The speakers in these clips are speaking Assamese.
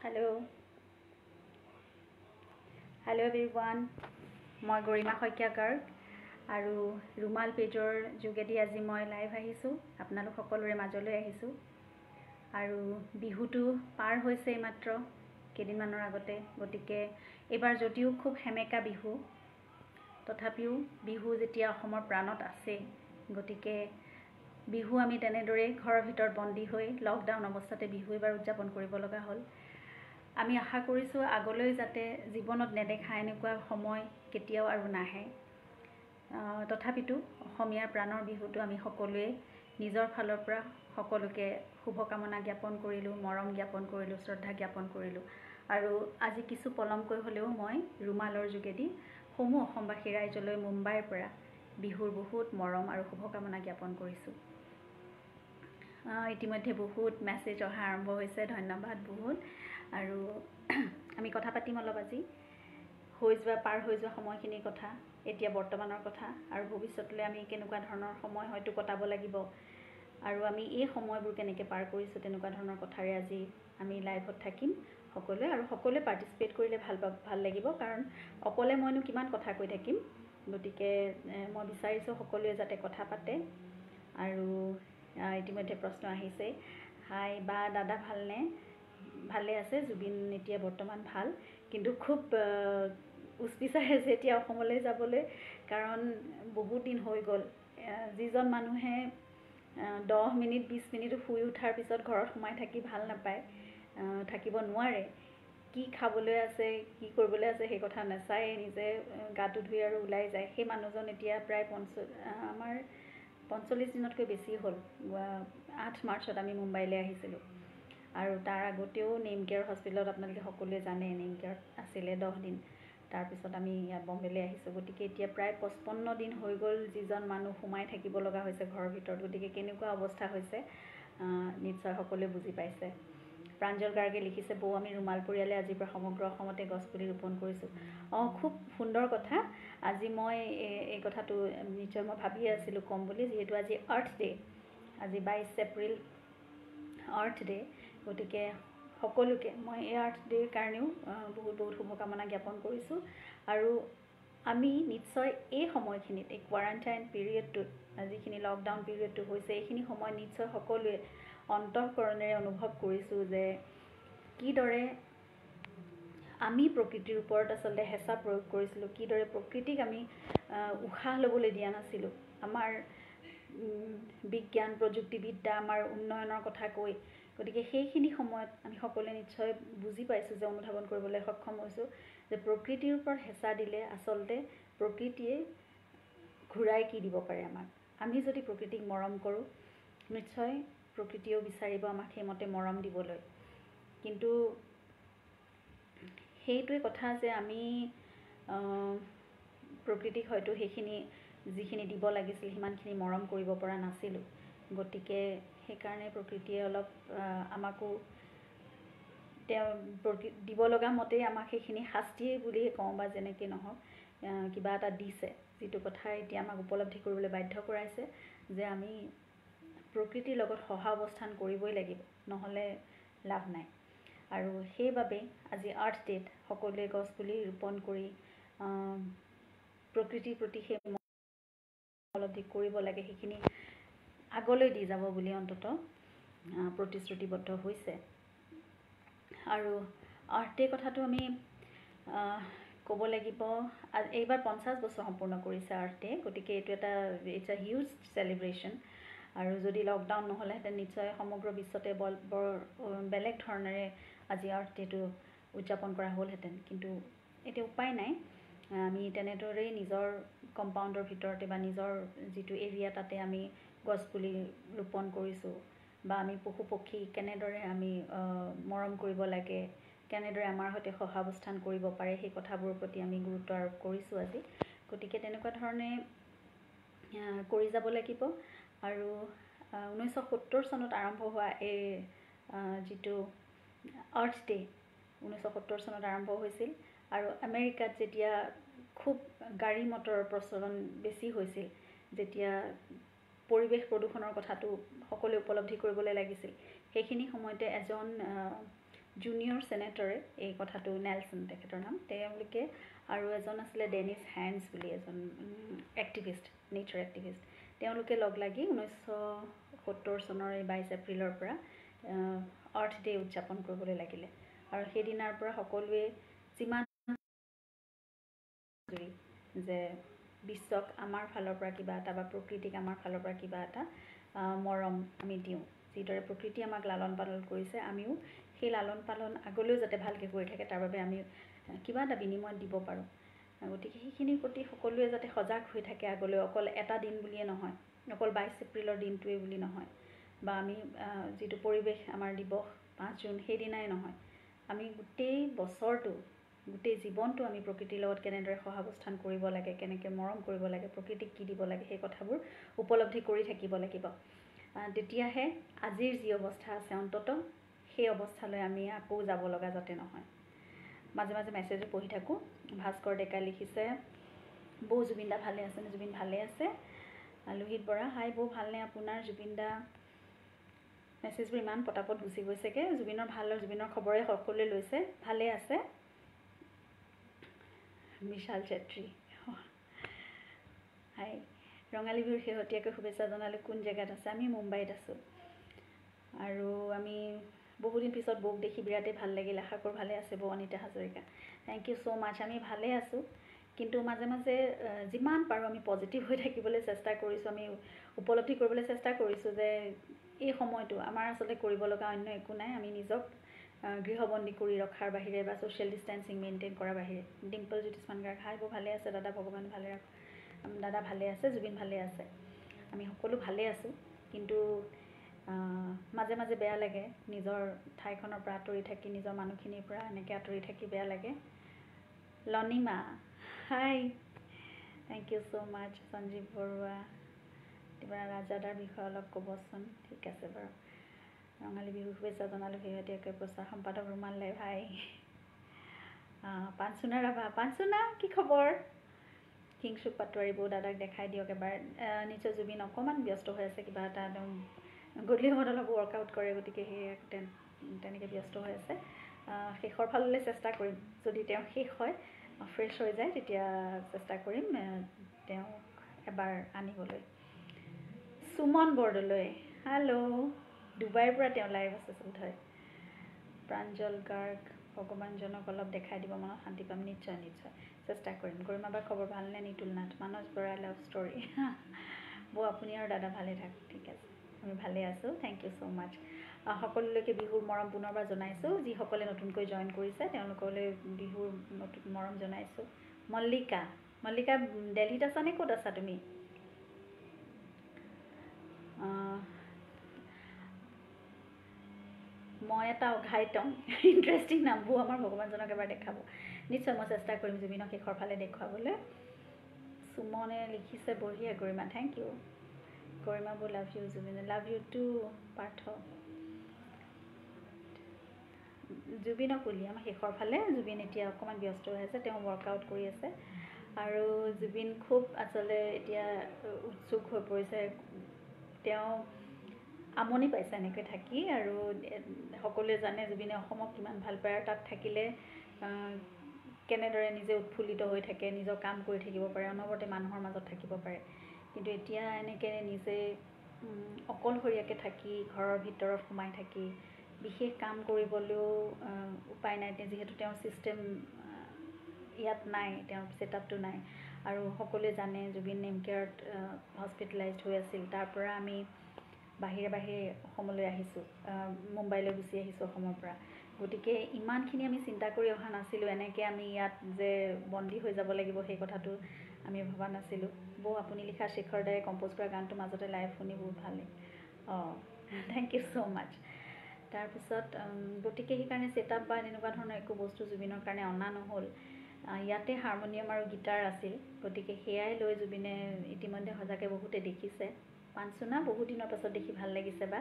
Hello', hello' everyone, মই গৰিমা শইকীয়া গাৰ্গ আৰু ৰুমাল পেজৰ যোগেদি আজি মই লাইভ আহিছোঁ, আপোনালোক সকলোৰে মাজলৈ আহিছোঁ। আৰু বিহুটো পাৰ হৈছে এইমাত্ৰ কেইদিনমানৰ আগতে, গতিকে এইবাৰ যদিও খুব সেমেকা বিহু, তথাপিও বিহু যেতিয়া অসমৰ প্ৰাণত আছেই, গতিকে বিহু আমি তেনেদৰেই ঘৰৰ ভিতৰত বন্দী হৈ লকডাউন অৱস্থাতে বিহু এইবাৰ উদযাপন কৰিব লগা হ'ল। আমি আশা কৰিছোঁ আগলৈ যাতে জীৱনত নেদেখা এনেকুৱা সময় কেতিয়াও আৰু নাহে। তথাপিতো অসমীয়াৰ প্ৰাণৰ বিহুটো আমি সকলোৱে নিজৰ ফালৰ পৰা সকলোকে শুভকামনা জ্ঞাপন কৰিলোঁ, মৰম জ্ঞাপন কৰিলোঁ, শ্ৰদ্ধা জ্ঞাপন কৰিলোঁ। আৰু আজি কিছু পলমকৈ হ'লেও মই ৰুমালৰ যোগেদি সমূহ অসমবাসী ৰাইজলৈ মুম্বাইৰ পৰা বিহুৰ বহুত মৰম আৰু শুভকামনা জ্ঞাপন কৰিছোঁ। ইতিমধ্যে বহুত মেছেজ অহা আৰম্ভ হৈছে, ধন্যবাদ বহুত। আৰু আমি কথা পাতিম অলপ আজি হৈ যোৱা পাৰ হৈ যোৱা সময়খিনিৰ কথা, এতিয়া বৰ্তমানৰ কথা, আৰু ভৱিষ্যতলৈ আমি কেনেকুৱা ধৰণৰ সময় হয়তো কটাব লাগিব আৰু আমি এই সময়বোৰ কেনেকৈ পাৰ কৰিছোঁ, তেনেকুৱা ধৰণৰ কথাৰে আজি আমি লাইভত থাকিম সকলোৱে। আৰু সকলোৱে পাৰ্টিচিপেট কৰিলে ভাল লাগিব, কাৰণ অকলে মইনো কিমান কথা কৈ থাকিম। গতিকে মই বিচাৰিছোঁ সকলোৱে যাতে কথা পাতে। আৰু ইতিমধ্যে প্ৰশ্ন আহিছে, হাই বা দাদা ভালনে? ভালে আছে, জুবিন এতিয়া বৰ্তমান ভাল, কিন্তু খুব উচপিচাই আছে এতিয়া অসমলৈ যাবলৈ, কাৰণ বহুত দিন হৈ গ'ল। যিজন মানুহে 10 মিনিট 20 মিনিট শুই উঠাৰ পিছত ঘৰত সোমাই থাকি ভাল নাপায়, থাকিব নোৱাৰে, কি খাবলৈ আছে কি কৰিবলৈ আছে সেই কথা নাচায়ে নিজে গাটো ধুই আৰু ওলাই যায়, সেই মানুহজন এতিয়া প্ৰায় আমাৰ 45 দিনতকৈ বেছি হ'ল। 8 মাৰ্চত আমি মুম্বাইলৈ আহিছিলোঁ আৰু তাৰ আগতেও নেমকেয়াৰ হস্পিটেলত আপোনালোকে সকলোৱে জানে নেমকেয়াৰত আছিলে 10 দিন, তাৰপিছত আমি ইয়াত বম্বেলৈ আহিছোঁ। গতিকে এতিয়া প্ৰায় 55 দিন হৈ গ'ল যিজন মানুহ সোমাই থাকিব লগা হৈছে ঘৰৰ ভিতৰত, গতিকে কেনেকুৱা অৱস্থা হৈছে নিশ্চয় সকলোৱে বুজি পাইছে। প্ৰাঞ্জল গাৰ্গে লিখিছে, বৌ আমি ৰুমাল পৰিয়ালে আজিৰ পৰা সমগ্ৰ অসমতে গছপুলি ৰোপণ কৰিছোঁ। অঁ, খুব সুন্দৰ কথা। আজি মই এই কথাটো নিশ্চয় মই ভাবিয়ে আছিলোঁ ক'ম বুলি, যিহেতু আজি আৰ্থ ডে, আজি 22 এপ্ৰিল আৰ্থ ডে, গতিকে সকলোকে মই এই আৰ্থ ডে'ৰ কাৰণেও বহুত বহুত শুভকামনা জ্ঞাপন কৰিছোঁ। আৰু আমি নিশ্চয় এই সময়খিনিত, এই কোৱাৰেণ্টাইন পিৰিয়ডটোত, যিখিনি লকডাউন পিৰিয়ডটো হৈছে, এইখিনি সময় নিশ্চয় সকলোৱে অন্তঃকৰণেৰে অনুভৱ কৰিছোঁ যে কিদৰে আমি প্ৰকৃতিৰ ওপৰত আচলতে হেঁচা প্ৰয়োগ কৰিছিলোঁ, কিদৰে প্ৰকৃতিক আমি উশাহ ল'বলৈ দিয়া নাছিলোঁ। আমাৰ বিজ্ঞান প্ৰযুক্তিবিদ্যা, আমাৰ উন্নয়নৰ কথা কৈ, গতিকে সেইখিনি সময়ত আমি সকলোৱে নিশ্চয় বুজি পাইছোঁ যে অনুধাৱন কৰিবলৈ সক্ষম হৈছোঁ যে প্ৰকৃতিৰ ওপৰত হেঁচা দিলে আচলতে প্ৰকৃতিয়ে ঘূৰাই কি দিব পাৰে আমাক। আমি যদি প্ৰকৃতিক মৰম কৰোঁ, নিশ্চয় প্ৰকৃতিয়েও বিচাৰিব আমাক সেইমতে মৰম দিবলৈ। কিন্তু সেইটোৱে কথা যে আমি প্ৰকৃতিক হয়তো সেইখিনি যিখিনি দিব লাগিছিল সিমানখিনি মৰম কৰিব পৰা নাছিলোঁ, গতিকে সেইকাৰণে প্ৰকৃতিয়ে অলপ আমাকো তেওঁ দিব লগা মতেই আমাক সেইখিনি শাস্তি বুলিয়ে কওঁ বা যেনেকৈ নহওক কিবা এটা দিছে, যিটো কথা এতিয়া আমাক উপলব্ধি কৰিবলৈ বাধ্য কৰাইছে যে আমি প্ৰকৃতিৰ লগত সহাৱস্থান কৰিবই লাগিব, নহ'লে লাভ নাই। আৰু সেইবাবেই আজি আৰ্থ ডে'ত সকলোৱে গছপুলি ৰোপণ কৰি প্ৰকৃতিৰ প্ৰতি সেই উপলব্ধি কৰিব লাগে, সেইখিনি আগলৈ দি যাব বুলি অন্ততঃ প্ৰতিশ্ৰুতিবদ্ধ হৈছে। আৰু আৰ্থ ডে কথাটো আমি ক'ব লাগিব, এইবাৰ 50 বছৰ সম্পূৰ্ণ কৰিছে আৰ্থ ডে, গতিকে এইটো এটা it's a huge celebration. আৰু যদি লকডাউন নহ'লেহেঁতেন নিশ্চয় সমগ্ৰ বিশ্বতে বৰ বেলেগ ধৰণেৰে আজি আৰ্থ ডে'টো উদযাপন কৰা হ'লহেঁতেন, কিন্তু এতিয়া উপায় নাই। আমি তেনেদৰেই নিজৰ কম্পাউণ্ডৰ ভিতৰতে বা নিজৰ যিটো এৰিয়া তাতে আমি গছপুলি ৰোপণ কৰিছোঁ, বা আমি পশু পক্ষী কেনেদৰে আমি মৰম কৰিব লাগে, কেনেদৰে আমাৰ সৈতে সহাৱস্থান কৰিব পাৰে, সেই কথাবোৰৰ প্ৰতি আমি গুৰুত্ব আৰোপ কৰিছোঁ আজি। গতিকে তেনেকুৱা ধৰণে কৰি যাব লাগিব। আৰু 1970 চনত আৰম্ভ হোৱা এই যিটো আৰ্থ ডে, 1970 চনত আৰম্ভ হৈছিল। আৰু আমেৰিকাত যেতিয়া খুব গাড়ী মটৰৰ প্ৰচলন বেছি হৈছিল, যেতিয়া পৰিৱেশ প্ৰদূষণৰ কথাটো সকলোৱে উপলব্ধি কৰিবলৈ লাগিছিল, সেইখিনি সময়তে এজন জুনিয়ৰ চেনেটৰে এই কথাটো, নেলছন তেখেতৰ নাম, তেওঁলোকে আৰু এজন আছিলে ডেনিছ হেণ্ডছ বুলি এজন এক্টিভিষ্ট, নেচাৰ এক্টিভিষ্ট, তেওঁলোকে লগ লাগি 1970 চনৰ এই 22 এপ্ৰিলৰ পৰা আৰ্থ ডে উদযাপন কৰিবলৈ লাগিলে। আৰু সেইদিনাৰ পৰা সকলোৱে যিমান যে বিশ্বক আমাৰ ফালৰ পৰা কিবা এটা বা প্ৰকৃতিক আমাৰ ফালৰ পৰা কিবা এটা মৰম আমি দিওঁ, যিদৰে প্ৰকৃতি আমাক লালন পালন কৰিছে আমিও সেই লালন পালন আগলৈও যাতে ভালকৈ কৰি থাকে তাৰ বাবে আমি কিবা এটা বিনিময়ত দিব পাৰোঁ। গতিকে সেইখিনিৰ প্ৰতি সকলোৱে যাতে সজাগ হৈ থাকে আগলৈ, অকল এটা দিন বুলিয়ে নহয়, অকল 22 এপ্ৰিলৰ দিনটোৱে বুলি নহয়, বা আমি যিটো পৰিৱেশ আমাৰ দিৱস 5 জুন সেইদিনাই নহয়, আমি গোটেই বছৰটো গোটেই জীৱনটো আমি প্ৰকৃতিৰ লগত কেনেদৰে সহাৱস্থান কৰিব লাগে, কেনেকৈ মৰম কৰিব লাগে, প্ৰকৃতিক কি দিব লাগে, সেই কথাবোৰ উপলব্ধি কৰি থাকিব লাগিব। তেতিয়াহে আজিৰ যি অৱস্থা আছে অন্ততঃ সেই অৱস্থালৈ আমি আকৌ যাব লগা যাতে নহয়। মাজে মাজে মেছেজো পঢ়ি থাকোঁ। ভাস্কৰ ডেকাই লিখিছে, বৌ জুবিন দা ভালে আছেনে? জুবিন ভালে আছে। লোহিত বৰা, হাই বৌ ভালনে আপোনাৰ? জুবিন দা মেছেজবোৰ ইমান পটাপট গুচি গৈছেগৈ। জুবিনৰ ভাল, জুবিনৰ খবৰে সকলোৱে লৈছে, ভালে আছে। বিশাল চেত্ৰী, হাই, ৰঙালী বিহুৰ শেহতীয়াকৈ শুভেচ্ছা জনালোঁ। কোন জেগাত আছে? আমি মুম্বাইত আছোঁ। আৰু আমি বহুদিন পিছত বৌক দেখি বিৰাটেই ভাল লাগিল, আশা কৰোঁ ভালে আছে বৌ। Anita Hazarika, thank you so much. আমি ভালে আছোঁ, কিন্তু মাজে মাজে যিমান পাৰোঁ আমি পজিটিভ হৈ থাকিবলৈ চেষ্টা কৰিছোঁ, আমি উপলব্ধি কৰিবলৈ চেষ্টা কৰিছোঁ যে এই সময়টো আমাৰ আচলতে কৰিব লগা অন্য একো নাই, আমি নিজক গৃহবন্দী কৰি ৰখাৰ বাহিৰে বা ছ'চিয়েল ডিষ্টেঞ্চিং মেইনটেইন কৰাৰ বাহিৰে। ডিম্পল জ্যোতিষ্মান গাৰ্গ, হাই বৌ ভালে আছে দাদা, ভগৱান ভালে ৰাখক। দাদা ভালে আছে, জুবিন ভালে আছে, আমি সকলো ভালে আছোঁ। কিন্তু মাজে মাজে বেয়া লাগে নিজৰ ঠাইখনৰ পৰা আঁতৰি থাকি, নিজৰ মানুহখিনিৰ পৰা এনেকৈ আঁতৰি থাকি বেয়া লাগে। Lanima, hi, thank you so much. Sanjeev Barua, কিবা ৰাজাদাৰ বিষয়ে অলপ ক'বচোন। ঠিক আছে বাৰু। ৰঙালী বিহু শুভেচ্ছা জনালোঁ শেহতীয়াকৈ প্ৰচাৰ সম্পাদক ৰুমাল লাই, ভাই। পাঞ্চুনা ৰাভা, পাঞ্চুনা কি খবৰ? কিংচুক পাটোৱাৰী, বৌ দাদাক দেখাই দিয়ক এবাৰ। নিশ্চয় জুবিন অকণমান ব্যস্ত হৈ আছে, কিবা এটা তেওঁ গধূলি সময়ত অলপ ৱৰ্কআউট কৰে, গতিকে সেই তেনেকৈ ব্যস্ত হৈ আছে। শেষৰ ফাললৈ চেষ্টা কৰিম, যদি তেওঁ শেষ হয়, ফ্ৰেছ হৈ যায়, তেতিয়া চেষ্টা কৰিম তেওঁক এবাৰ আনিবলৈ। সুমন বৰদলৈ, হেল্ল', ডুবাইৰ পৰা তেওঁ লাইভ আছে বোধহয়। প্ৰাঞ্জল গাৰ্গ, ভগৱানজনক অলপ দেখাই দিব, মনত শান্তি পাম। নিশ্চয় নিশ্চয় চেষ্টা কৰিম। গৰিমা বা খবৰ ভালনে? নিতুল নাথ, মানস বৰা, লাভ ষ্টৰী। বৌ আপুনি আৰু দাদা ভালে থাক। ঠিক আছে, আমি ভালে আছোঁ, thank you so মাছ। সকলোলৈকে বিহুৰ মৰম পুনৰবাৰ জনাইছোঁ। যিসকলে নতুনকৈ জইন কৰিছে তেওঁলোকলৈ বিহুৰ নতুন মৰম জনাইছোঁ। মল্লিকা, মল্লিকা দেলহিত আছা নে ক'ত আছা তুমি? মই এটা অঘাইতং, ইণ্টাৰেষ্টিং নামবোৰ আমাৰ ভগৱানজনক এবাৰ দেখাব। নিশ্চয় মই চেষ্টা কৰিম জুবিনক শেষৰ ফালে দেখুৱাবলৈ। সুমনে লিখিছে, বঢ়িয়া গৰিমা, thank U. গৰিমা বৌ love you, Zubeen love you too. Partha, জুবিনক উলিয়াম শেষৰ ফালে। জুবিন এতিয়া অকণমান ব্যস্ত হৈ আছে, তেওঁ ৱৰ্কআউট কৰি আছে। আৰু জুবিন খুব আচলতে এতিয়া উৎসুক হৈ পৰিছে, তেওঁ আমনি পাইছে এনেকৈ থাকি। আৰু সকলোৱে জানে জুবিনে অসমক কিমান ভাল পায়, আৰু তাত থাকিলে কেনেদৰে নিজে উৎফুল্লিত হৈ থাকে, নিজৰ কাম কৰি থাকিব পাৰে, অনবৰতে মানুহৰ মাজত থাকিব পাৰে। কিন্তু এতিয়া এনেকৈ নিজে অকলশৰীয়াকৈ থাকি, ঘৰৰ ভিতৰত সোমাই থাকি বিশেষ কাম কৰিবলৈও উপায় নাই, যিহেতু তেওঁৰ ছিষ্টেম ইয়াত নাই, তেওঁৰ ছেটআপটো নাই। আৰু সকলোৱে জানে জুবিন নেমকেয়াৰত হস্পিটেলাইজড হৈ আছিল, তাৰ পৰা আমি বাহিৰে বাহিৰে অসমলৈ আহিছোঁ, মুম্বাইলৈ গুচি আহিছোঁ অসমৰ পৰা। গতিকে ইমানখিনি আমি চিন্তা কৰি অহা নাছিলোঁ, এনেকৈ আমি ইয়াত যে বন্দী হৈ যাব লাগিব সেই কথাটো আমি ভবা নাছিলোঁ। বৌ আপুনি লিখা শেখৰ দায়ে কম্প'জ কৰা গানটো মাজতে লাইভ শুনি বহুত ভাল লাগিল। অঁ, thank you so মাছ। তাৰপিছত গতিকে সেইকাৰণে ছেটআপ বা তেনেকুৱা ধৰণৰ একো বস্তু জুবিনৰ কাৰণে অনা নহ'ল। ইয়াতে হাৰমনিয়াম আৰু গীটাৰ আছিল, গতিকে সেয়াই লৈ জুবিনে ইতিমধ্যে সজাকে বহুতে দেখিছে। পাঞ্চুনা বহুত দিনৰ পাছত দেখি ভাল লাগিছে বা,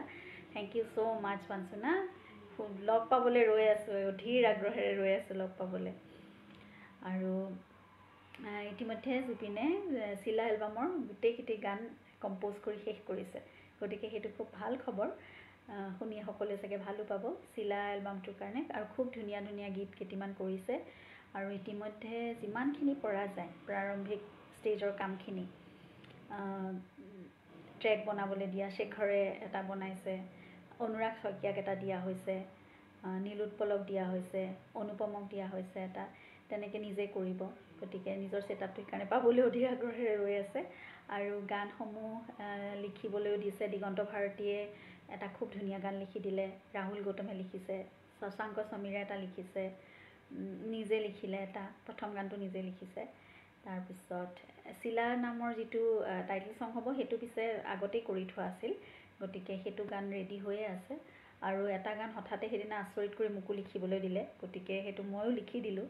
thank you so মাছ পাঞ্চুনা। লগ পাবলৈ ৰৈ আছোঁ, অধীৰ আগ্ৰহেৰে ৰৈ আছোঁ লগ পাবলৈ। আৰু ইতিমধ্যে জুবিনে চিলা এলবামৰ গোটেইকেইটি গান কম্প'জ কৰি শেষ কৰিছে, গতিকে সেইটো খুব ভাল খবৰ। শুনি সকলোৱে চাগে ভালো পাব চিলা এলবামটোৰ কাৰণে। আৰু খুব ধুনীয়া ধুনীয়া গীত কেইটিমান কৰিছে। আৰু ইতিমধ্যে যিমানখিনি পৰা যায় প্ৰাৰম্ভিক ষ্টেজৰ কামখিনি, ট্ৰেক বনাবলৈ দিয়া শেখৰে এটা বনাইছে, অনুৰাগ শইকীয়াক এটা দিয়া হৈছে, নীলোৎপলক দিয়া হৈছে, অনুপমক দিয়া হৈছে এটা, তেনেকৈ নিজে কৰিব। গতিকে নিজৰ ছেটআপটো সেইকাৰণে পাবলৈ অধীৰ আগ্ৰহেৰে ৰৈ আছে। আৰু গানসমূহ লিখিবলৈও দিছে, দিগন্ত ভাৰতীয়ে এটা খুব ধুনীয়া গান লিখি দিলে, ৰাহুল গৌতমে লিখিছে, শশাংক সমীৰে এটা লিখিছে, নিজে লিখিলে এটা, প্ৰথম গানটো নিজে লিখিছে। তাৰপিছত চিলা নামৰ যিটো টাইটেল ছং হ'ব সেইটো পিছে আগতেই কৰি থোৱা আছিল, গতিকে সেইটো গান ৰেডি হৈয়ে আছে। আৰু এটা গান হঠাতে সেইদিনা আচৰিত কৰি মোকো লিখিবলৈ দিলে, গতিকে সেইটো ময়ো লিখি দিলোঁ।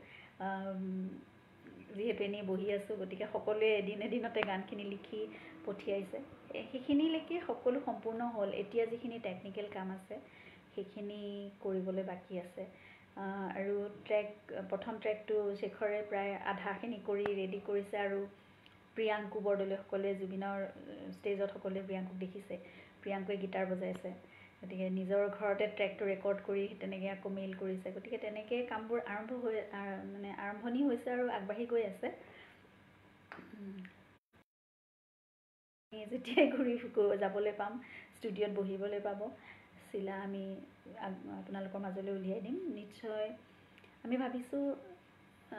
যিহেতু এনেই বহি আছোঁ, গতিকে সকলোৱে এদিন এদিনতে গানখিনি লিখি পঠিয়াইছে। সেইখিনিলৈকে সকলো সম্পূৰ্ণ হ'ল। এতিয়া যিখিনি টেকনিকেল কাম আছে সেইখিনি কৰিবলৈ বাকী আছে। আৰু ট্ৰেক, প্ৰথম ট্ৰেকটো শেখৰে প্ৰায় আধাখিনি কৰি ৰেডি কৰিছে। আৰু প্ৰিয়াংকু বৰদলৈ, সকলোৱে জুবিনৰ ষ্টেজত সকলোৱে প্ৰিয়াংকুক দেখিছে, প্ৰিয়াংকুৱে গীটাৰ বজাইছে। গতিকে নিজৰ ঘৰতে ট্ৰেকটো ৰেকৰ্ড কৰি তেনেকৈ আকৌ মেইল কৰিছে। গতিকে তেনেকৈ কামবোৰ আৰম্ভ হৈ মানে আৰম্ভণি হৈছে আৰু আগবাঢ়ি গৈ আছে। যেতিয়াই ঘূৰি যাবলৈ পাম, ষ্টুডিঅ'ত বহিবলৈ পাব, চিলা আমি আপোনালোকৰ মাজলৈ উলিয়াই দিম নিশ্চয়। আমি ভাবিছোঁ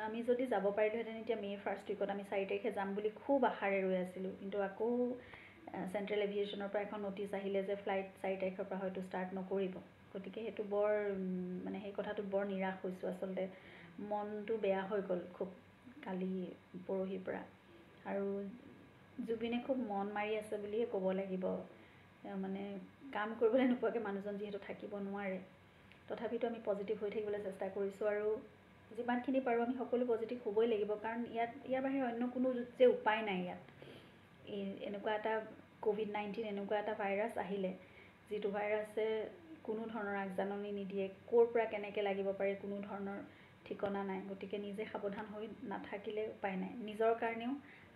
আমি যদি যাব পাৰিলোহেঁতেন এতিয়া মে' ফাৰ্ষ্ট উইকত আমি 4 তাৰিখে যাম বুলি খুব আশাৰে ৰৈ আছিলোঁ। কিন্তু আকৌ চেণ্ট্ৰেল এভিয়েশ্যনৰ পৰা এখন ন'টিছ আহিলে যে ফ্লাইট 4 তাৰিখৰ পৰা হয়তো ষ্টাৰ্ট নকৰিব। গতিকে সেইটো বৰ মানে সেই কথাটোত বৰ নিৰাশ হৈছোঁ আচলতে, মনটো বেয়া হৈ গ'ল খুব কালি পৰহিৰ পৰা। আৰু জুবিনে খুব মন মাৰি আছে বুলিয়ে ক'ব লাগিব, মানে কাম কৰিবলৈ নোপোৱাকৈ মানুহজন যিহেতু থাকিব নোৱাৰে। তথাপিতো আমি পজিটিভ হৈ থাকিবলৈ চেষ্টা কৰিছোঁ আৰু যিমানখিনি পাৰোঁ আমি সকলো পজিটিভ হ'বই লাগিব, কাৰণ ইয়াত ইয়াৰ বাহিৰে অন্য কোনো যে উপায় নাই। ইয়াত এই এনেকুৱা এটা COVID-19 এনেকুৱা এটা ভাইৰাছ আহিলে, যিটো ভাইৰাছে কোনো ধৰণৰ আগজাননী নিদিয়ে, ক'ৰ পৰা কেনেকৈ লাগিব পাৰে কোনো ধৰণৰ ঠিকনা নাই। গতিকে নিজে সাৱধান হৈ নাথাকিলে উপায় নাই, নিজৰ কাৰণেও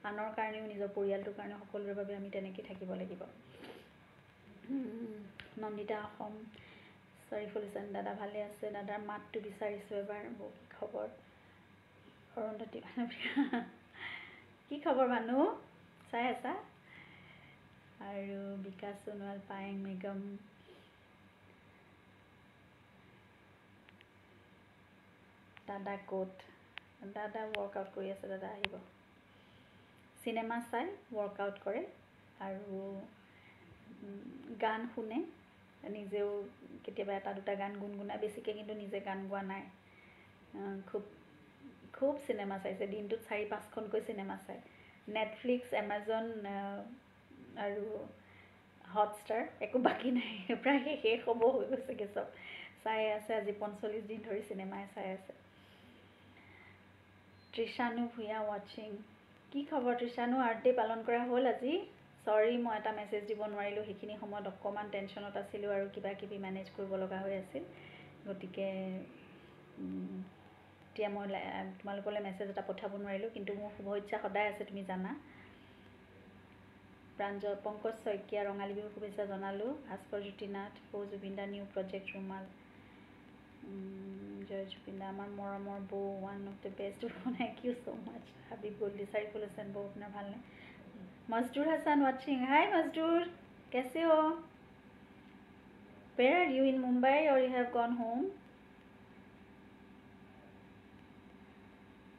আনৰ কাৰণেও নিজৰ পৰিয়ালটোৰ কাৰণেও সকলোৰে বাবে আমি তেনেকৈ থাকিব লাগিব। নন্দিতা অসম, শ্বৰীফুল হুছেইন দাদা ভালে আছে? দাদাৰ মাতটো বিচাৰিছোঁ এবাৰ, বৌ কি খবৰ? অৰুন্ধতী কি খবৰ ভানু, চাই আছা? আৰু বিকাশ সোণোৱাল, পায়েং মেগম, দাদা ক'ত? দাদা ৱৰ্কআউট কৰি আছে, দাদা আহিব। চিনেমা চাই ৱৰ্কআউট কৰে আৰু গান শুনে, নিজেও কেতিয়াবা এটা দুটা গান গুণগুণায়, বেছিকৈ কিন্তু নিজে গান গোৱা নাই। খুব খুব চিনেমা চাইছে, দিনটোত 4-5খনকৈ চিনেমা চায়। নেটফ্লিক্স, এমাজন আৰু হটষ্টাৰ একো বাকী নাই, প্ৰায় শেষ হ'ব হৈ গৈছেগৈ, চব চাই আছে। আজি 45 দিন ধৰি চিনেমাই চাই আছে। তৃষানু ভূঞা ৱাচিং, কি খবৰ তৃষানু? আৰ্ট ডে পালন কৰা হ'ল আজি। চৰি মই এটা মেছেজ দিব নোৱাৰিলোঁ, সেইখিনি সময়ত অকণমান টেনশ্যনত আছিলোঁ আৰু কিবা কিবি মেনেজ কৰিব লগা হৈ আছিল। গতিকে এতিয়া মই তোমালোকলৈ মেছেজ এটা পঠাব নোৱাৰিলোঁ, কিন্তু মোৰ শুভেচ্ছা সদায় আছে, তুমি জানা। প্ৰাঞ্জল পংকজ শইকীয়া, ৰঙালী বিহু শুভেচ্ছা জনালোঁ। ভাস্কৰ জ্যোতি নাথ, বৌ জুবিন দা নিউ প্ৰজেক্ট ৰুমাল, জয় জুবিন দা, আমাৰ মৰমৰ বৌ, one of the best, thank you so much. Habib Goldy, Shariful Hussain বৌ আপোনাৰ ভালনে? মজদুৰ হাছান ৱাচিং, হাই মজদুৰ, কেছে হো? Where are you, in Mumbai or you have gone home?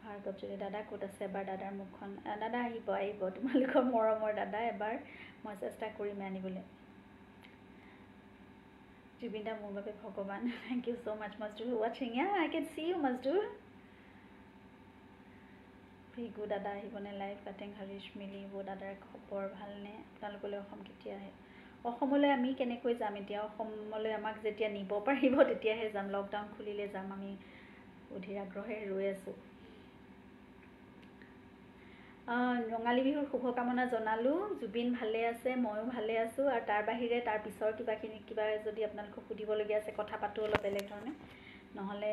Bhargav Jyoti দাদা ক'ত আছে? এবাৰ দাদাৰ মুখখন, দাদা আহিব আহিব, তোমালোকৰ মৰমৰ দাদা, এবাৰ মই চেষ্টা কৰিম আনিবলৈ। জুবিন দা মোৰ বাবে ভগৱান, thank you so much Majdur ৱাচিং। Yeah I can see you Majdur. Bhrigu দাদা আহিবনে লাইভ? কাটেং হৰিশ মিলি বৌ দাদাৰ খবৰ ভালনে? আপোনালোকলৈ অসম কেতিয়া আহে? অসমলৈ আমি কেনেকৈ যাম এতিয়া? অসমলৈ আমাক যেতিয়া নিব পাৰিব তেতিয়াহে যাম, লকডাউন খুলিলে যাম, আমি অধীৰ আগ্ৰহেৰে ৰৈ আছোঁ। ৰঙালী বিহুৰ শুভকামনা জনালোঁ। জুবিন ভালে আছে, ময়ো ভালে আছোঁ। আৰু তাৰ বাহিৰে তাৰ পিছৰ কিবাখিনি কিবা যদি আপোনালোকক সুধিবলগীয়া আছে কথা পাতোঁ অলপ বেলেগ ধৰণে, নহ'লে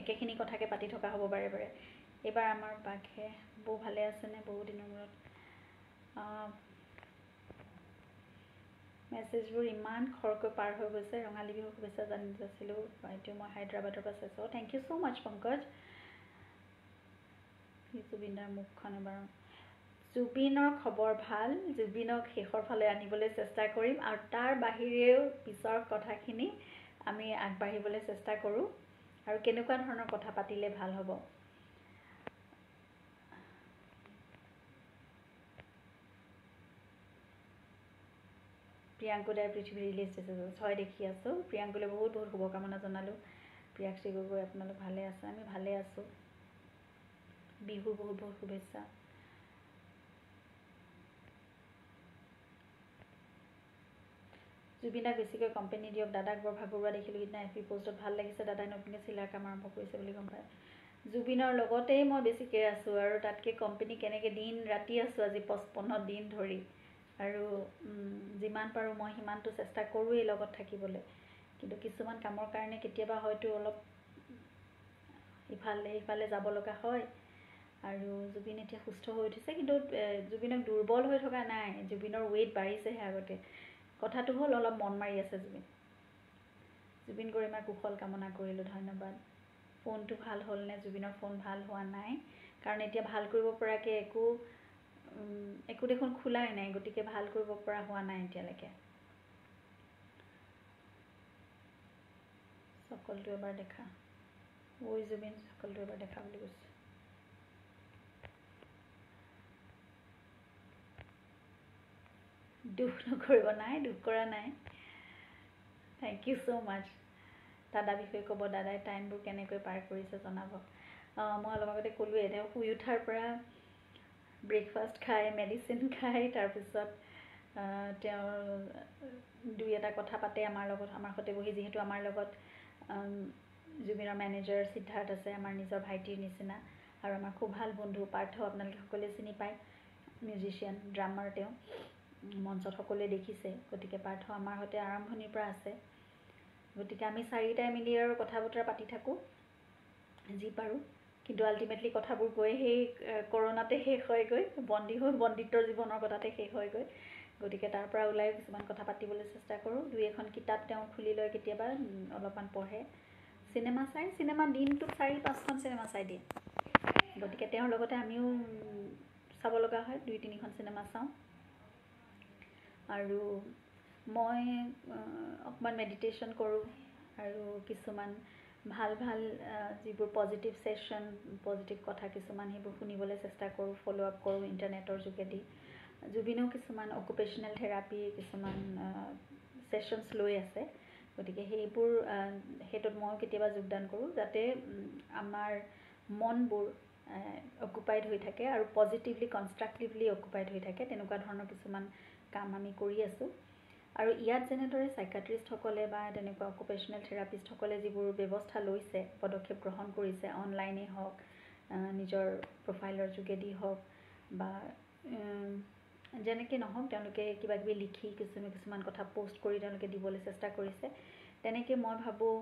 একেখিনি কথাকে পাতি থকা হ'ব বাৰে বাৰে। এইবাৰ আমাৰ বাঘে, বৌ ভালে আছেনে? বহু দিনৰ মূৰত। মেছেজবোৰ ইমান খৰকৈ পাৰ হৈ গৈছে। ৰঙালী বিহুৰ শুভেচ্ছা জানি যাছিলোঁ বাইদেউ, মই হায়দৰাবাদৰ পৰা চাইছোঁ। Thank you so much Pankaj. জুবিনদাৰ মুখখন এবাৰ, জুবিনৰ খবৰ ভাল, জুবিনক শেষৰ ফালে আনিবলৈ চেষ্টা কৰিম আৰু তাৰ বাহিৰেও পিছৰ কথাখিনি আমি আগবাঢ়িবলৈ চেষ্টা কৰোঁ আৰু কেনেকুৱা ধৰণৰ কথা পাতিলে ভাল হ'ব। প্ৰিয়াংকু দাই পৃথিৱী ৰিলিজ দিছে, হয় দেখি আছোঁ। প্ৰিয়াংকুলৈ বহুত বহুত শুভকামনা জনালোঁ। প্ৰিয়াক্ষী গগৈ, আপোনালোক ভালে আছে? আমি ভালে আছোঁ। বিহুৰ বহুত বহুত শুভেচ্ছা। জুবিনদাক বেছিকৈ কোম্পানী দিয়ক, দাদাক বৰ ভাগৰুৱা দেখিলোঁ সিদিনা এফ বি পষ্টত, ভাল লাগিছে দাদাই নতুনকৈ চিলাৰ কাম আৰম্ভ কৰিছে বুলি গম পায়। জুবিনৰ লগতেই মই বেছিকৈ আছোঁ আৰু তাতকৈ কোম্পানী কেনেকৈ দিন ৰাতি আছোঁ আজি 55 দিন ধৰি, আৰু যিমান পাৰোঁ মই সিমানটো চেষ্টা কৰোঁৱেই লগত থাকিবলৈ। কিন্তু কিছুমান কামৰ কাৰণে কেতিয়াবা হয়তো অলপ ইফালে সিফালে যাব লগা হয়। আৰু জুবিন এতিয়া সুস্থ হৈ উঠিছে, কিন্তু জুবিনক দুৰ্বল হৈ থকা নাই, জুবিনৰ ৱেইট বাঢ়িছেহে আগতে। কথাটো হ'ল অলপ মন মাৰি আছে জুবিন। জুবিন গৰিমাৰ কুশল কামনা কৰিলোঁ, ধন্যবাদ। ফোনটো ভাল হ'লনে? জুবিনৰ ফোন ভাল হোৱা নাই, কাৰণ এতিয়া ভাল কৰিব পৰাকৈ একো একো দেখোন খোলাই নাই, গতিকে ভাল কৰিব পৰা হোৱা নাই এতিয়ালৈকে। চকলটো এবাৰ দেখা, ঐ জুবিন চকলটো এবাৰ দেখা বুলি কৈছোঁ। দুখ নকৰিব, নাই দুখ কৰা নাই, thank you so মাছ। দাদা বিষয়ে ক'ব, দাদাই টাইমবোৰ কেনেকৈ পাৰ কৰিছে জনাব। মই অলপ আগতে ক'লোৱেই, তেওঁ শুই উঠাৰ পৰা ব্ৰেকফাষ্ট খাই, মেডিচিন খাই, তাৰপিছত তেওঁৰ দুই এটা কথা পাতে আমাৰ লগত, আমাৰ সৈতে বহি। যিহেতু আমাৰ লগত জুবিনৰ মেনেজাৰ সিদ্ধাৰ্থ আছে, আমাৰ নিজৰ ভাইটিৰ নিচিনা আৰু আমাৰ খুব ভাল বন্ধু পাৰ্থ, আপোনালোকে সকলোৱে চিনি পায়, মিউজিচিয়ান, ড্ৰামাৰ, তেওঁ মঞ্চত সকলোৱে দেখিছে। গতিকে পাৰ্থ আমাৰ সৈতে আৰম্ভণিৰ পৰা আছে। গতিকে আমি চাৰিটাই মিলি আৰু কথা বতৰা পাতি থাকোঁ যি পাৰোঁ, কিন্তু আল্টিমেটলি কথাবোৰ গৈ সেই কৰোণাতে শেষ হয়গৈ, বন্দী হৈ বন্দীত্বৰ জীৱনৰ কথাতে শেষ হয়গৈ। গতিকে তাৰ পৰা ওলাই কিছুমান কথা পাতিবলৈ চেষ্টা কৰোঁ। দুই এখন কিতাপ তেওঁ খুলি লয় কেতিয়াবা, অলপমান পঢ়ে, চিনেমা চাই, চিনেমা দিনটোত 4-5খন চিনেমা চাই দিয়ে। গতিকে তেওঁৰ লগতে আমিও চাব লগা হয়, 2-3খন চিনেমা চাওঁ। আৰু মই অকণমান মেডিটেশ্যন কৰোঁ আৰু কিছুমান ভাল ভাল যিবোৰ পজিটিভ ছেশ্যন, পজিটিভ কথা কিছুমান সেইবোৰ শুনিবলৈ চেষ্টা কৰোঁ, ফ'ল' আপ কৰোঁ ইণ্টাৰনেটৰ যোগেদি। জুবিনেও কিছুমান অকুপেশ্যনেল থেৰাপি কিছুমান ছেশ্যনছ লৈ আছে, গতিকে সেইবোৰ সেইটোত ময়ো কেতিয়াবা যোগদান কৰোঁ, যাতে আমাৰ মনবোৰ অকুপাইড হৈ থাকে আৰু পজিটিভলি, কনষ্ট্ৰাক্টিভলি অকুপাইড হৈ থাকে। তেনেকুৱা ধৰণৰ কিছুমান কাম আমি কৰি আছোঁ। আৰু ইয়াত যেনেদৰে চাইকাট্ৰিষ্টসকলে বা তেনেকুৱা অকুপেশ্যনেল থেৰাপিষ্টসকলে যিবোৰ ব্যৱস্থা লৈছে, পদক্ষেপ গ্ৰহণ কৰিছে, অনলাইনেই হওক, নিজৰ প্ৰফাইলৰ যোগেদি হওক বা যেনেকৈ নহওক, তেওঁলোকে কিবা কিবি লিখি কিছুমান কথা প'ষ্ট কৰি তেওঁলোকে দিবলৈ চেষ্টা কৰিছে। তেনেকৈ মই ভাবোঁ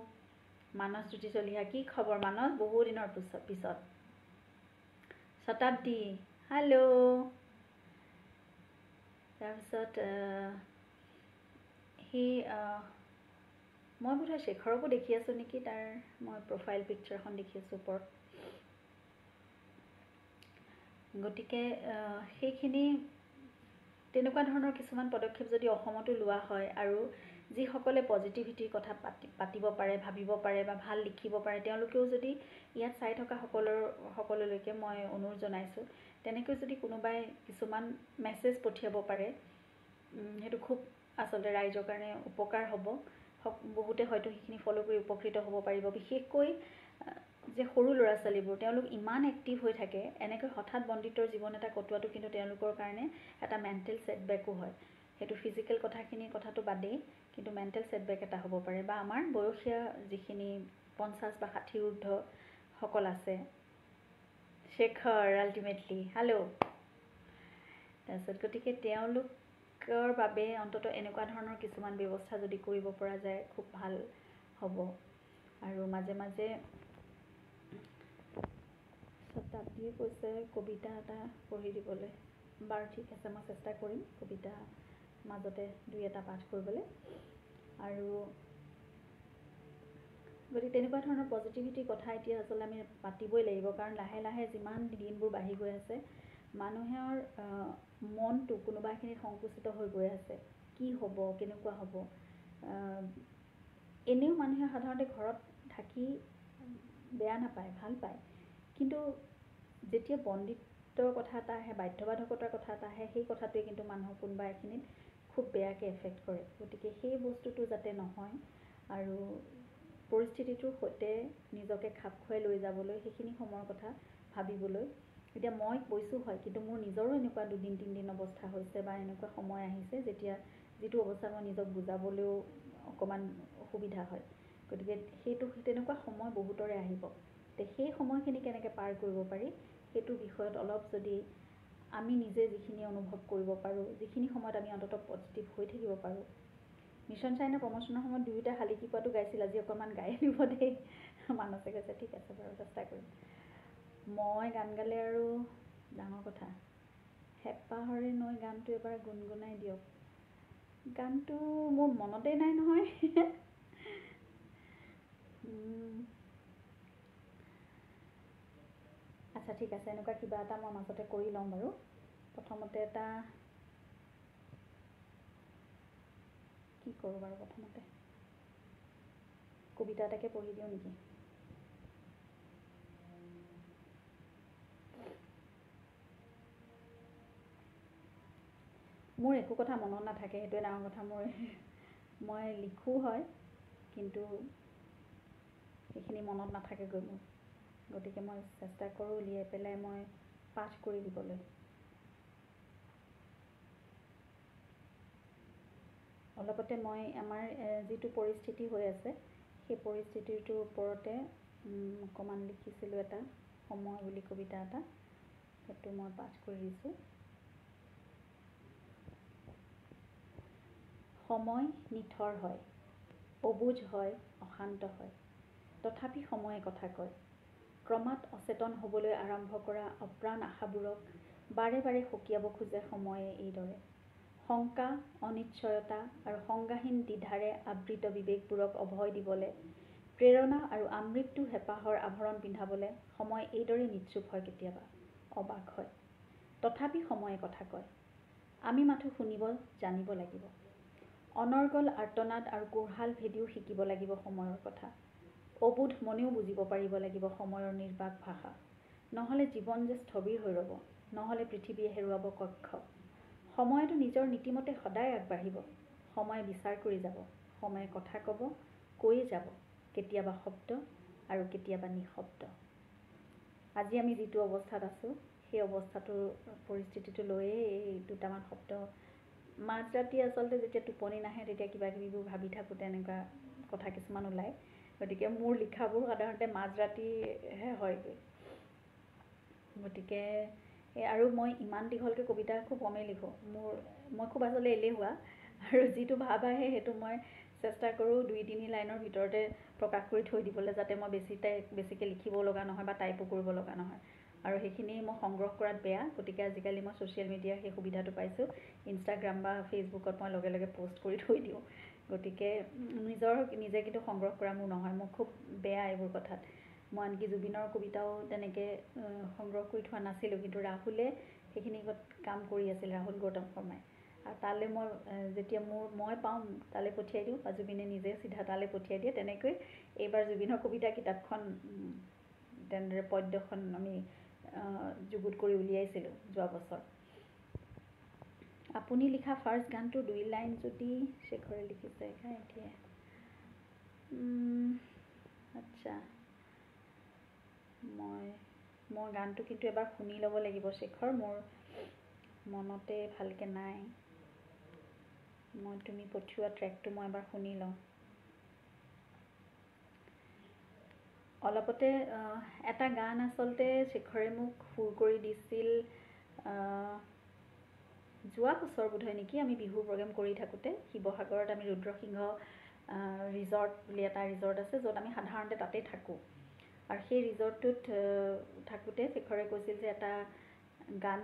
মানস জ্যোতি চলিহা, কি খবৰ মানস, বহু দিনৰ পিছত। শতাব্দী, হেল্ল'। তাৰপিছত সি মই বোধহয় শেখৰকো দেখি আছোঁ নেকি, তাৰ মই প্ৰফাইল পিকচাৰখন দেখি আছোঁ ওপৰত। গতিকে সেইখিনি তেনেকুৱা ধৰণৰ কিছুমান পদক্ষেপ যদি অসমতো লোৱা হয় আৰু যিসকলে পজিটিভিটিৰ কথা পাতিব পাৰে, ভাবিব পাৰে বা ভাল লিখিব পাৰে, তেওঁলোকেও যদি ইয়াত চাই থকা সকলোলৈকে মই অনুৰোধ জনাইছোঁ, তেনেকৈ যদি কোনোবাই কিছুমান মেছেজ পঠিয়াব পাৰে, সেইটো খুব আচলতে ৰাইজৰ কাৰণে উপকাৰ হ'ব। বহুতে হয়তো সেইখিনি ফ'ল' কৰি উপকৃত হ'ব পাৰিব। বিশেষকৈ যে সৰু ল'ৰা ছোৱালীবোৰ, তেওঁলোক ইমান এক্টিভ হৈ থাকে, এনেকৈ হঠাৎ বন্দীত্বৰ জীৱন এটা কটোৱাটো কিন্তু তেওঁলোকৰ কাৰণে এটা মেণ্টেল ছেটবেকো হয়। সেইটো ফিজিকেল কথাখিনিৰ কথাটো বাদেই, কিন্তু মেণ্টেল ছেটবেক এটা হ'ব পাৰে। বা আমাৰ বয়সীয়া যিখিনি 50 বা 60 ঊৰ্ধসকল আছে, শেখৰ আল্টিমেটলি, হেল্ল'। তাৰপিছত গতিকে তেওঁলোকৰ বাবে অন্ততঃ এনেকুৱা ধৰণৰ কিছুমান ব্যৱস্থা যদি কৰিব পৰা যায় খুব ভাল হ'ব। আৰু মাজে মাজে শতাব্দীয়ে কৈছে কবিতা এটা পঢ়ি দিবলৈ, বাৰু ঠিক আছে, মই চেষ্টা কৰিম কবিতা মাজতে দুই এটা পাঠ কৰিবলৈ। আৰু গতিকে তেনেকুৱা ধৰণৰ পজিটিভিটিৰ কথা এতিয়া আচলতে আমি পাতিবই লাগিব, কাৰণ লাহে লাহে যিমান দিনবোৰ বাঢ়ি গৈ আছে মানুহৰ মনটো কোনোবাখিনিত সংকুচিত হৈ গৈ আছে। কি হ'ব, কেনেকুৱা হ'ব, এনেও মানুহে সাধাৰণতে ঘৰত থাকি বেয়া নাপায়, ভাল পায়, কিন্তু যেতিয়া বন্দিত্বৰ কথা এটা আহে, বাধ্যবাধকতাৰ কথা এটা আহে, সেই কথাটোৱে কিন্তু মানুহক কোনোবা এখিনিত খুব বেয়াকৈ এফেক্ট কৰে। গতিকে সেই বস্তুটো যাতে নহয় আৰু পৰিস্থিতিটোৰ সৈতে নিজকে খাপ খুৱাই লৈ যাবলৈ সেইখিনি সময়ৰ কথা ভাবিবলৈ। এতিয়া মই কৈছোঁ হয়, কিন্তু মোৰ নিজৰো এনেকুৱা দুদিন তিনিদিন অৱস্থা হৈছে বা এনেকুৱা সময় আহিছে যেতিয়া যিটো অৱস্থাত মই নিজক বুজাবলৈও অকণমান অসুবিধা হয়। গতিকে সেইটো তেনেকুৱা সময় বহুতৰে আহিব। তে সেই সময়খিনি কেনেকৈ পাৰ কৰিব পাৰি সেইটো বিষয়ত অলপ যদি আমি নিজে যিখিনি অনুভৱ কৰিব পাৰোঁ, যিখিনি সময়ত আমি অন্ততঃ পজিটিভ হৈ থাকিব পাৰোঁ। মিছন চাইনাৰ প্ৰমোশ্যনৰ সময়ত দুয়োটা শালিকী পোৱাটো গাইছিল, আজি অকণমান গাই দিব দেই। মানসে কৈছে ঠিক আছে বাৰু, চেষ্টা কৰিম। মই গান গালে আৰু ডাঙৰ কথা, হেঁপাহৰে নৈ গানটো এবাৰ গুণগুণাই দিয়ক। গানটো মোৰ মনতেই নাই নহয়। আচ্ছা ঠিক আছে, এনেকুৱা কিবা এটা মই মাজতে কৰি লওঁ বাৰু। প্ৰথমতে এটা কি কৰোঁ বাৰু, প্ৰথমতে কবিতা এটাকে পঢ়ি দিওঁ নেকি? মোৰ একো কথা মনত নাথাকে, সেইটোৱে ডাঙৰ কথা। মই লিখোঁ হয়, কিন্তু সেইখিনি মনত নাথাকেগৈ মোৰ। গতিকে মই চেষ্টা কৰোঁ উলিয়াই পেলাই মই পাঠ কৰি দিবলৈ। অলপতে মই আমাৰ যিটো পৰিস্থিতি হৈ আছে সেই পৰিস্থিতিটোৰ ওপৰতে অকণমান লিখিছিলোঁ এটা সময় বুলি কবিতা এটা, সেইটো মই পাঠ কৰি দিছোঁ। সময় নিথৰ হয়, অবুজ হয়, অশান্ত হয়, তথাপি সময়ে কথা কয়। ক্ৰমাৎ অচেতন হ'বলৈ আৰম্ভ কৰা অপ্ৰাণ আশাবোৰক বাৰে বাৰে সকীয়াব খোজে সময়ে এইদৰে। শংকা, অনিশ্চয়তা আৰু সংজ্ঞাহীন দ্বিধাৰে আবৃত বিবেকবোৰক অভয় দিবলৈ, প্ৰেৰণা আৰু আমৃত্যু হেঁপাহৰ আভৰণ পিন্ধাবলৈ সময় এইদৰে নিশ্চুপ হয়, কেতিয়াবা অবাক হয়, তথাপি সময়ে কথা কয়। আমি মাথো শুনিব জানিব লাগিব। অনৰ্গল আৰ্তনাদ আৰু কোঢ়াল ভেদিও শিকিব লাগিব সময়ৰ কথা। অবোধ মনেও বুজিব পাৰিব লাগিব সময়ৰ নিৰ্বাক ভাষা। নহ'লে জীৱন যে স্থবিৰ হৈ ৰ'ব, নহ'লে পৃথিৱীয়ে হেৰুৱাব কক্ষ। সময়তো নিজৰ নীতিমতে সদায় আগবাঢ়িব। সময়ে বিচাৰ কৰি যাব, সময়ে কথা ক'ব, কৈয়ে যাব, কেতিয়াবা শব্দ আৰু কেতিয়াবা নিঃশব্দ। আজি আমি যিটো অৱস্থাত আছোঁ সেই অৱস্থাটোৰ পৰিস্থিতিটো লৈয়ে এই দুটামান শব্দ। মাজৰাতি আচলতে যেতিয়া টোপনি নাহে তেতিয়া কিবা কিবিবোৰ ভাবি থাকোঁতে এনেকুৱা কথা কিছুমান ওলায়। গতিকে মোৰ লিখাবোৰ সাধাৰণতে মাজৰাতিহে হয়গৈ। গতিকে আৰু মই ইমান দীঘলকৈ কবিতা খুব কমেই লিখোঁ। মই খুব আচলতে এলেহুৱা, আৰু যিটো ভাৱ আহে সেইটো মই চেষ্টা কৰোঁ 2-3 লাইনৰ ভিতৰতে প্ৰকাশ কৰি থৈ দিবলৈ, যাতে মই বেছিকৈ লিখিব লগা নহয় বা টাইপো কৰিব লগা নহয়। আৰু সেইখিনি মই সংগ্ৰহ কৰাত বেয়া। গতিকে আজিকালি মই ছ'চিয়েল মিডিয়াৰ সেই সুবিধাটো পাইছোঁ, ইনষ্টাগ্ৰাম বা ফেচবুকত মই লগে লগে প'ষ্ট কৰি থৈ দিওঁ। গতিকে নিজে কিন্তু সংগ্ৰহ কৰা মোৰ নহয়, মই খুব বেয়া এইবোৰ কথাত। মই আনকি জুবিনৰ কবিতাও তেনেকৈ সংগ্ৰহ কৰি থোৱা নাছিলোঁ, কিন্তু ৰাহুলে সেইখিনি কাম কৰি আছিল, ৰাহুল গৌতম শৰ্মাই। আৰু তালৈ মই যেতিয়া মই পাওঁ তালৈ পঠিয়াই দিওঁ, বা জুবিনে নিজে চিধা তালৈ পঠিয়াই দিয়ে। তেনেকৈ এইবাৰ জুবিনৰ কবিতা কিতাপখন তেনেদৰে পদ্যখন আমি যুগুত কৰি উলিয়াইছিলোঁ যোৱা বছৰ। আপুনি লিখা ফাৰ্ষ্ট গানটোৰ 2 লাইন যদি শেখৰে লিখিছে গাই দিয়ে। আচ্ছা, মই গানটো কিন্তু এবাৰ শুনি ল'ব লাগিব শেখৰ, মোৰ মনতে ভালকৈ নাই। মই তুমি পঠিওৱা ট্ৰেকটো মই এবাৰ শুনি লওঁ। অলপতে এটা গান আচলতে শেখৰে মোক সুৰ কৰি দিছিল যোৱা বছৰ বোধহয় নেকি, আমি বিহুৰ প্ৰগ্ৰেম কৰি থাকোঁতে শিৱসাগৰত আমি ৰুদ্ৰসিংহ ৰিজৰ্ট বুলি এটা ৰিজৰ্ট আছে, য'ত আমি সাধাৰণতে তাতেই থাকোঁ। আৰু সেই ৰিজৰ্টটোত থাকোঁতে শেখৰে কৈছিল যে এটা গান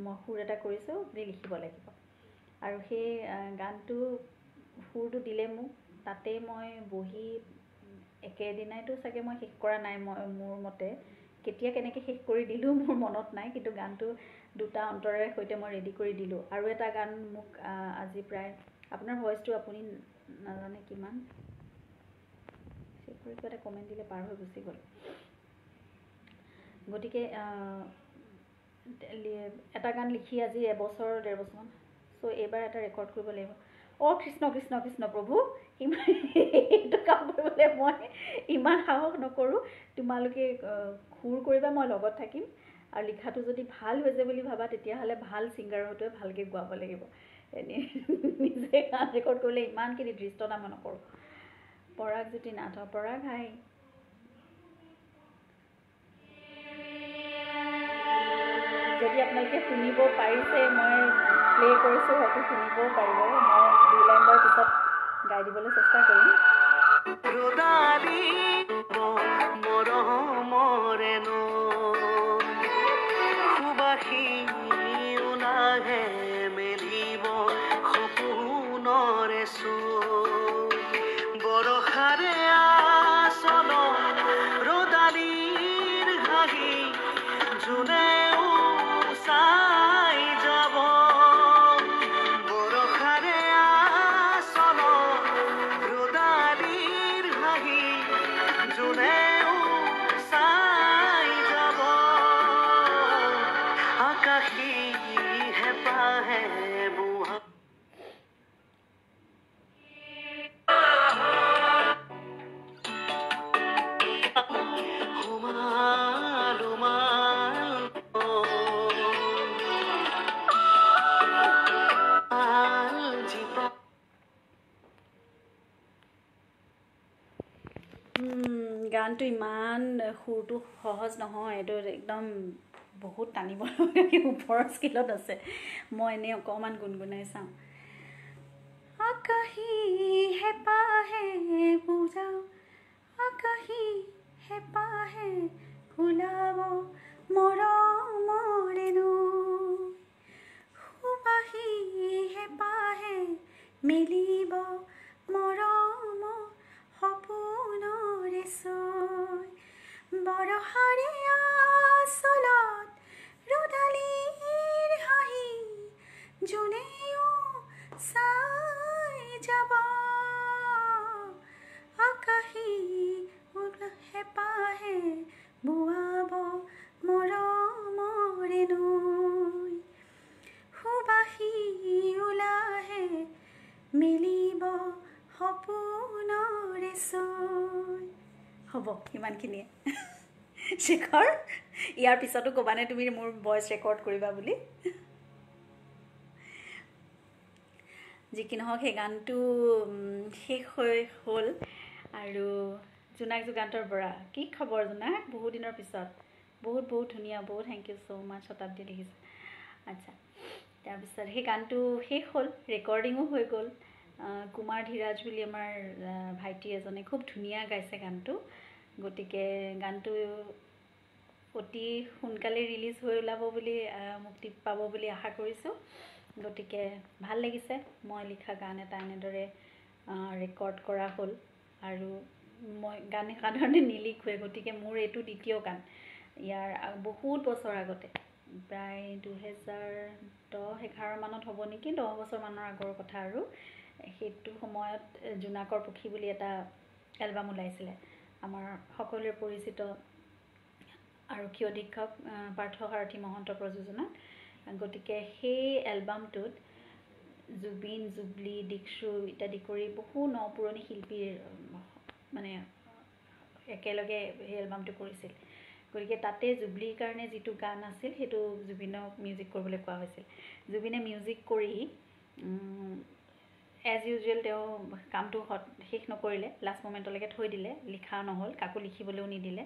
মই সুৰ এটা কৰিছোঁ, আপুনি লিখিব লাগিব। আৰু সেই গানটো সুৰটো দিলে মোক, তাতেই মই বহি একেদিনাইতো চাগে মই শেষ কৰা নাই, মই মোৰ মতে কেতিয়া কেনেকৈ শেষ কৰি দিলোঁ মোৰ মনত নাই, কিন্তু গানটো দুটা অন্তৰাৰে সৈতে মই ৰেডি কৰি দিলোঁ। আৰু এটা গান মোক আজি প্ৰায়, আপোনাৰ ভইচটো আপুনি নাজানে কিমান, কিবা এটা কমেণ্ট দিলে পাৰ হৈ গুচি গ'ল। গতিকে এটা গান লিখি আজি এবছৰ ডেৰ বছৰমান, চ' এইবাৰ এটা ৰেকৰ্ড কৰিব লাগিব। অ' কৃষ্ণ কৃষ্ণ কৃষ্ণ প্ৰভু, ইমান এইটো কাম কৰিবলৈ মই ইমান সাহস নকৰোঁ। তোমালোকে সুৰ কৰিবা, মই লগত থাকিম। আৰু লিখাটো যদি ভাল হৈছে বুলি ভাবা, তেতিয়াহ'লে ভাল ছিংগাৰ হয়তো ভালকৈ গোৱাব লাগিব। এনেই নিজে গান ৰেকৰ্ড কৰিলে ইমানখিনি ধৃষ্টতা মই নকৰোঁ। পৰাগজ্যোতি নাথ, পৰাগ হাই। যদি আপোনালোকে শুনিব পাৰিছে, মই প্লে কৰিছোঁ, হয়তো শুনিবও পাৰিব। মই দুই লাইন বাৰু পিছত গাই দিবলৈ চেষ্টা কৰিম। গানটো ইমান সুৰটো সহজ নহয়, এইটো একদম বহুত টানিব লগা ওপৰৰ স্কেলত আছে। মই এনেই অকণমান গুণগুণাই চাওঁ। আকাশী হেঁপাহে বুজাও, আকাশী হেঁপাহে ভুলাব মৰমৰে নৈ, সুবাসী হেঁপাহে মেলিব মৰম সপোনৰে চৈ, বৰষাৰে আচলত ৰ'দালিৰ হাঁহি যোনেও চাই যাব, আকাশী হেঁপাহে বোৱাব মৰমৰে নৈ, সুবাসী ওলাহে মেলিব সপোনৰে চৈ। হ'ব সিমানখিনিয়ে। শেখৰ, ইয়াৰ পিছতো ক'বানে তুমি মোৰ ভইচ ৰেকৰ্ড কৰিবা বুলি? যি কি নহওক, সেই গানটো শেষ হৈ হ'ল। আৰু জোনাক যুগান্তৰ বৰা, কি খবৰ জোনাক? বহুত দিনৰ পিছত, বহুত বহুত ধুনীয়া, বহুত thank you so মাছ, শতাব্দী লিখিছে। আচ্ছা, তাৰপিছত সেই গানটো শেষ হ'ল, ৰেকৰ্ডিঙো হৈ গ'ল। কুমাৰ ধীৰাজ বুলি আমাৰ ভাইটি এজনে খুব ধুনীয়া গাইছে গানটো। গতিকে গানটো অতি সোনকালে ৰিলিজ হৈ ওলাব বুলি, মুক্তি পাব বুলি আশা কৰিছোঁ। গতিকে ভাল লাগিছে, মই লিখা গান এটা এনেদৰে ৰেকৰ্ড কৰা হ'ল। আৰু মই গান সাধাৰণতে নিলিখোৱে, গতিকে মোৰ এইটো দ্বিতীয় গান। ইয়াৰ বহুত বছৰ আগতে, প্ৰায় 2010-11 মানত হ'ব নেকি, 10 বছৰমানৰ আগৰ কথা। আৰু সেইটো সময়ত জোনাকৰ পক্ষী বুলি এটা এলবাম ওলাইছিলে, আমাৰ সকলোৰে পৰিচিত আৰক্ষী অধীক্ষক পাৰ্থসাৰথি মহন্ত প্ৰযোজনাত। গতিকে সেই এলবামটোত জুবিন, জুবলি, দীক্ষু ইত্যাদি কৰি বহু ন পুৰণি শিল্পীৰ মানে একেলগে সেই এলবামটো কৰিছিল। গতিকে তাতে জুবলিৰ কাৰণে যিটো গান আছিল, সেইটো জুবিনক মিউজিক কৰিবলৈ কোৱা হৈছিল। জুবিনে মিউজিক কৰি এজ ইউজুৱেল তেওঁ কামটো শেষ নকৰিলে, লাষ্ট মমেণ্টলৈকে থৈ দিলে, লিখা নহ'ল, কাকো লিখিবলৈও নিদিলে।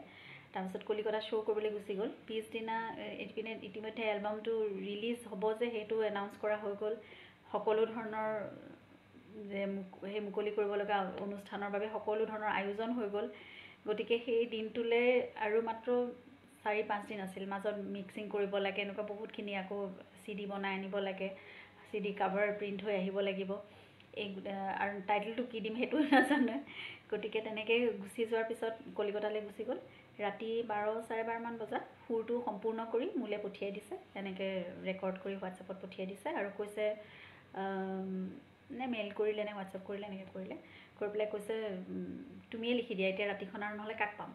তাৰপিছত কলিকতা শ্ব' কৰিবলৈ গুচি গ'ল। পিছদিনা ইপিনে ইতিমধ্যে এলবামটো ৰিলিজ হ'ব যে, সেইটো এনাউন্স কৰা হৈ গ'ল। সকলো ধৰণৰ যে সেই মুকলি কৰিব লগা অনুষ্ঠানৰ বাবে সকলো ধৰণৰ আয়োজন হৈ গ'ল। গতিকে সেই দিনটোলৈ আৰু মাত্ৰ 4-5 দিন আছিল। মাজত মিক্সিং কৰিব লাগে, এনেকুৱা বহুতখিনি, আকৌ চি ডি বনাই আনিব লাগে, CD cover print হৈ আহিব লাগিব, এই আৰু টাইটেলটো কি দিম সেইটোও নাজানে। গতিকে তেনেকৈ গুচি যোৱাৰ পিছত কলিকতালৈ গুচি গ'ল। ৰাতি 12 12:30মান বজাত সুৰটো সম্পূৰ্ণ কৰি মোলৈ পঠিয়াই দিছে, এনেকৈ ৰেকৰ্ড কৰি হোৱাটছএপত পঠিয়াই দিছে আৰু কৈছে, নে মেইল কৰিলে নে হোৱাটছএপ কৰিলে, এনেকৈ কৰিলে, কৰি পেলাই কৈছে তুমিয়ে লিখি দিয়া এতিয়া ৰাতিখন, আৰু নহ'লে কাক পাম,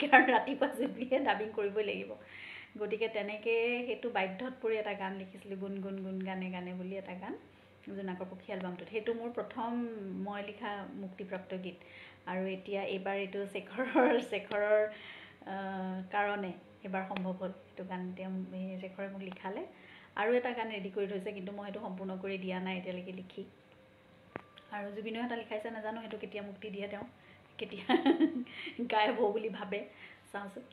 কাৰণ ৰাতিপুৱা জুবলিয়ে ডাবিং কৰিবই লাগিব। গতিকে তেনেকৈ সেইটো বাধ্যত পৰি এটা গান লিখিছিলোঁ, গুণ গুণ গুণ গানে গানে বুলি এটা গান, জোনাকৰ পক্ষী এলবামটোত। সেইটো মোৰ প্ৰথম মই লিখা মুক্তিপ্ৰাপ্ত গীত। আৰু এতিয়া এইবাৰ এইটো শেখৰৰ কাৰণে এইবাৰ সম্ভৱ হ'ল, সেইটো গান তেওঁ শেখৰে মোক লিখালে। আৰু এটা গান ৰেডি কৰি থৈছে, কিন্তু মই সেইটো সম্পূৰ্ণ কৰি দিয়া নাই এতিয়ালৈকে লিখি। আৰু জুবিনেও এটা লিখাইছে, নাজানো সেইটো কেতিয়া মুক্তি দিয়ে, তেওঁ কেতিয়া গায়ব হ'ব বুলি ভাবে, চাওঁচোন।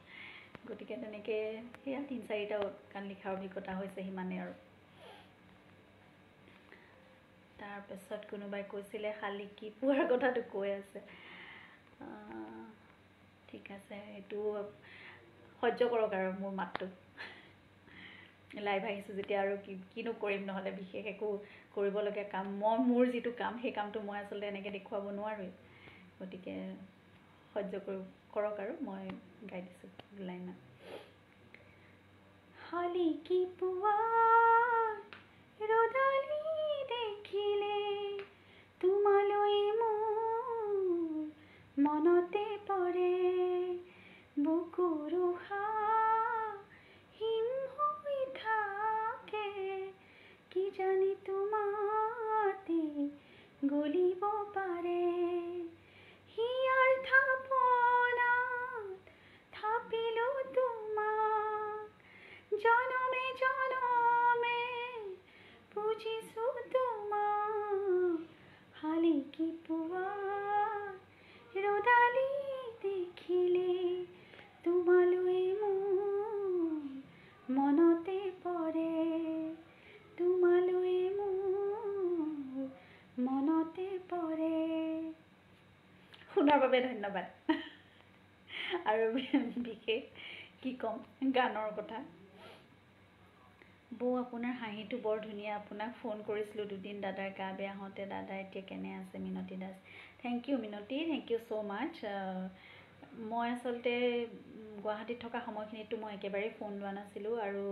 গতিকে তেনেকৈ সেয়া 3-4টা গান লিখাৰ অভিজ্ঞতা হৈছে, সিমানেই আৰু। তাৰপিছত কোনোবাই কৈছিলে শালিকী পোৱাৰ কথাটো কৈ আছে, ঠিক আছে, সেইটো সহ্য কৰক আৰু মোৰ মাতটো। লাইভ আহিছোঁ যেতিয়া আৰু কি কিনো কৰিম, নহ'লে বিশেষ একো কৰিবলগীয়া কাম, মই মোৰ যিটো কাম সেই কামটো মই আচলতে এনেকৈ দেখুৱাব নোৱাৰোৱেই। গতিকে সহ্য কৰক আৰু মই গাই দিছোঁ লাইনমান। শালিকী পুৱাৰ ৰ'দালি দেখিলে তোমালৈ মোৰ মনতে পৰে, বুকুৰ হিম হৈ থাকে, কি জানি তোমাতে গলিব পাৰে, হিয়াৰ থাপনাত থাপিলো তোমাক, জনমে জনমে পুজিছো তোমাক, শালিকী পুৱাৰ ৰ'দালি দেখিলে তোমালৈ মোৰ মনতে পৰে, তোমালৈ মোৰ মনতে পৰে। শুনাৰ বাবে ধন্যবাদ। আৰু বিশেষ কি ক'ম গানৰ কথা। বৌ আপোনাৰ হাঁহিটো বৰ ধুনীয়া, আপোনাক ফোন কৰিছিলোঁ দুদিন দাদাৰ গা বেয়া হওঁতে, দাদা এতিয়া কেনে আছে? Minati Das. Thank you Minati, thank you so much. মই আচলতে গুৱাহাটীত থকা সময়খিনিতো মই একেবাৰেই ফোন লোৱা নাছিলোঁ, আৰু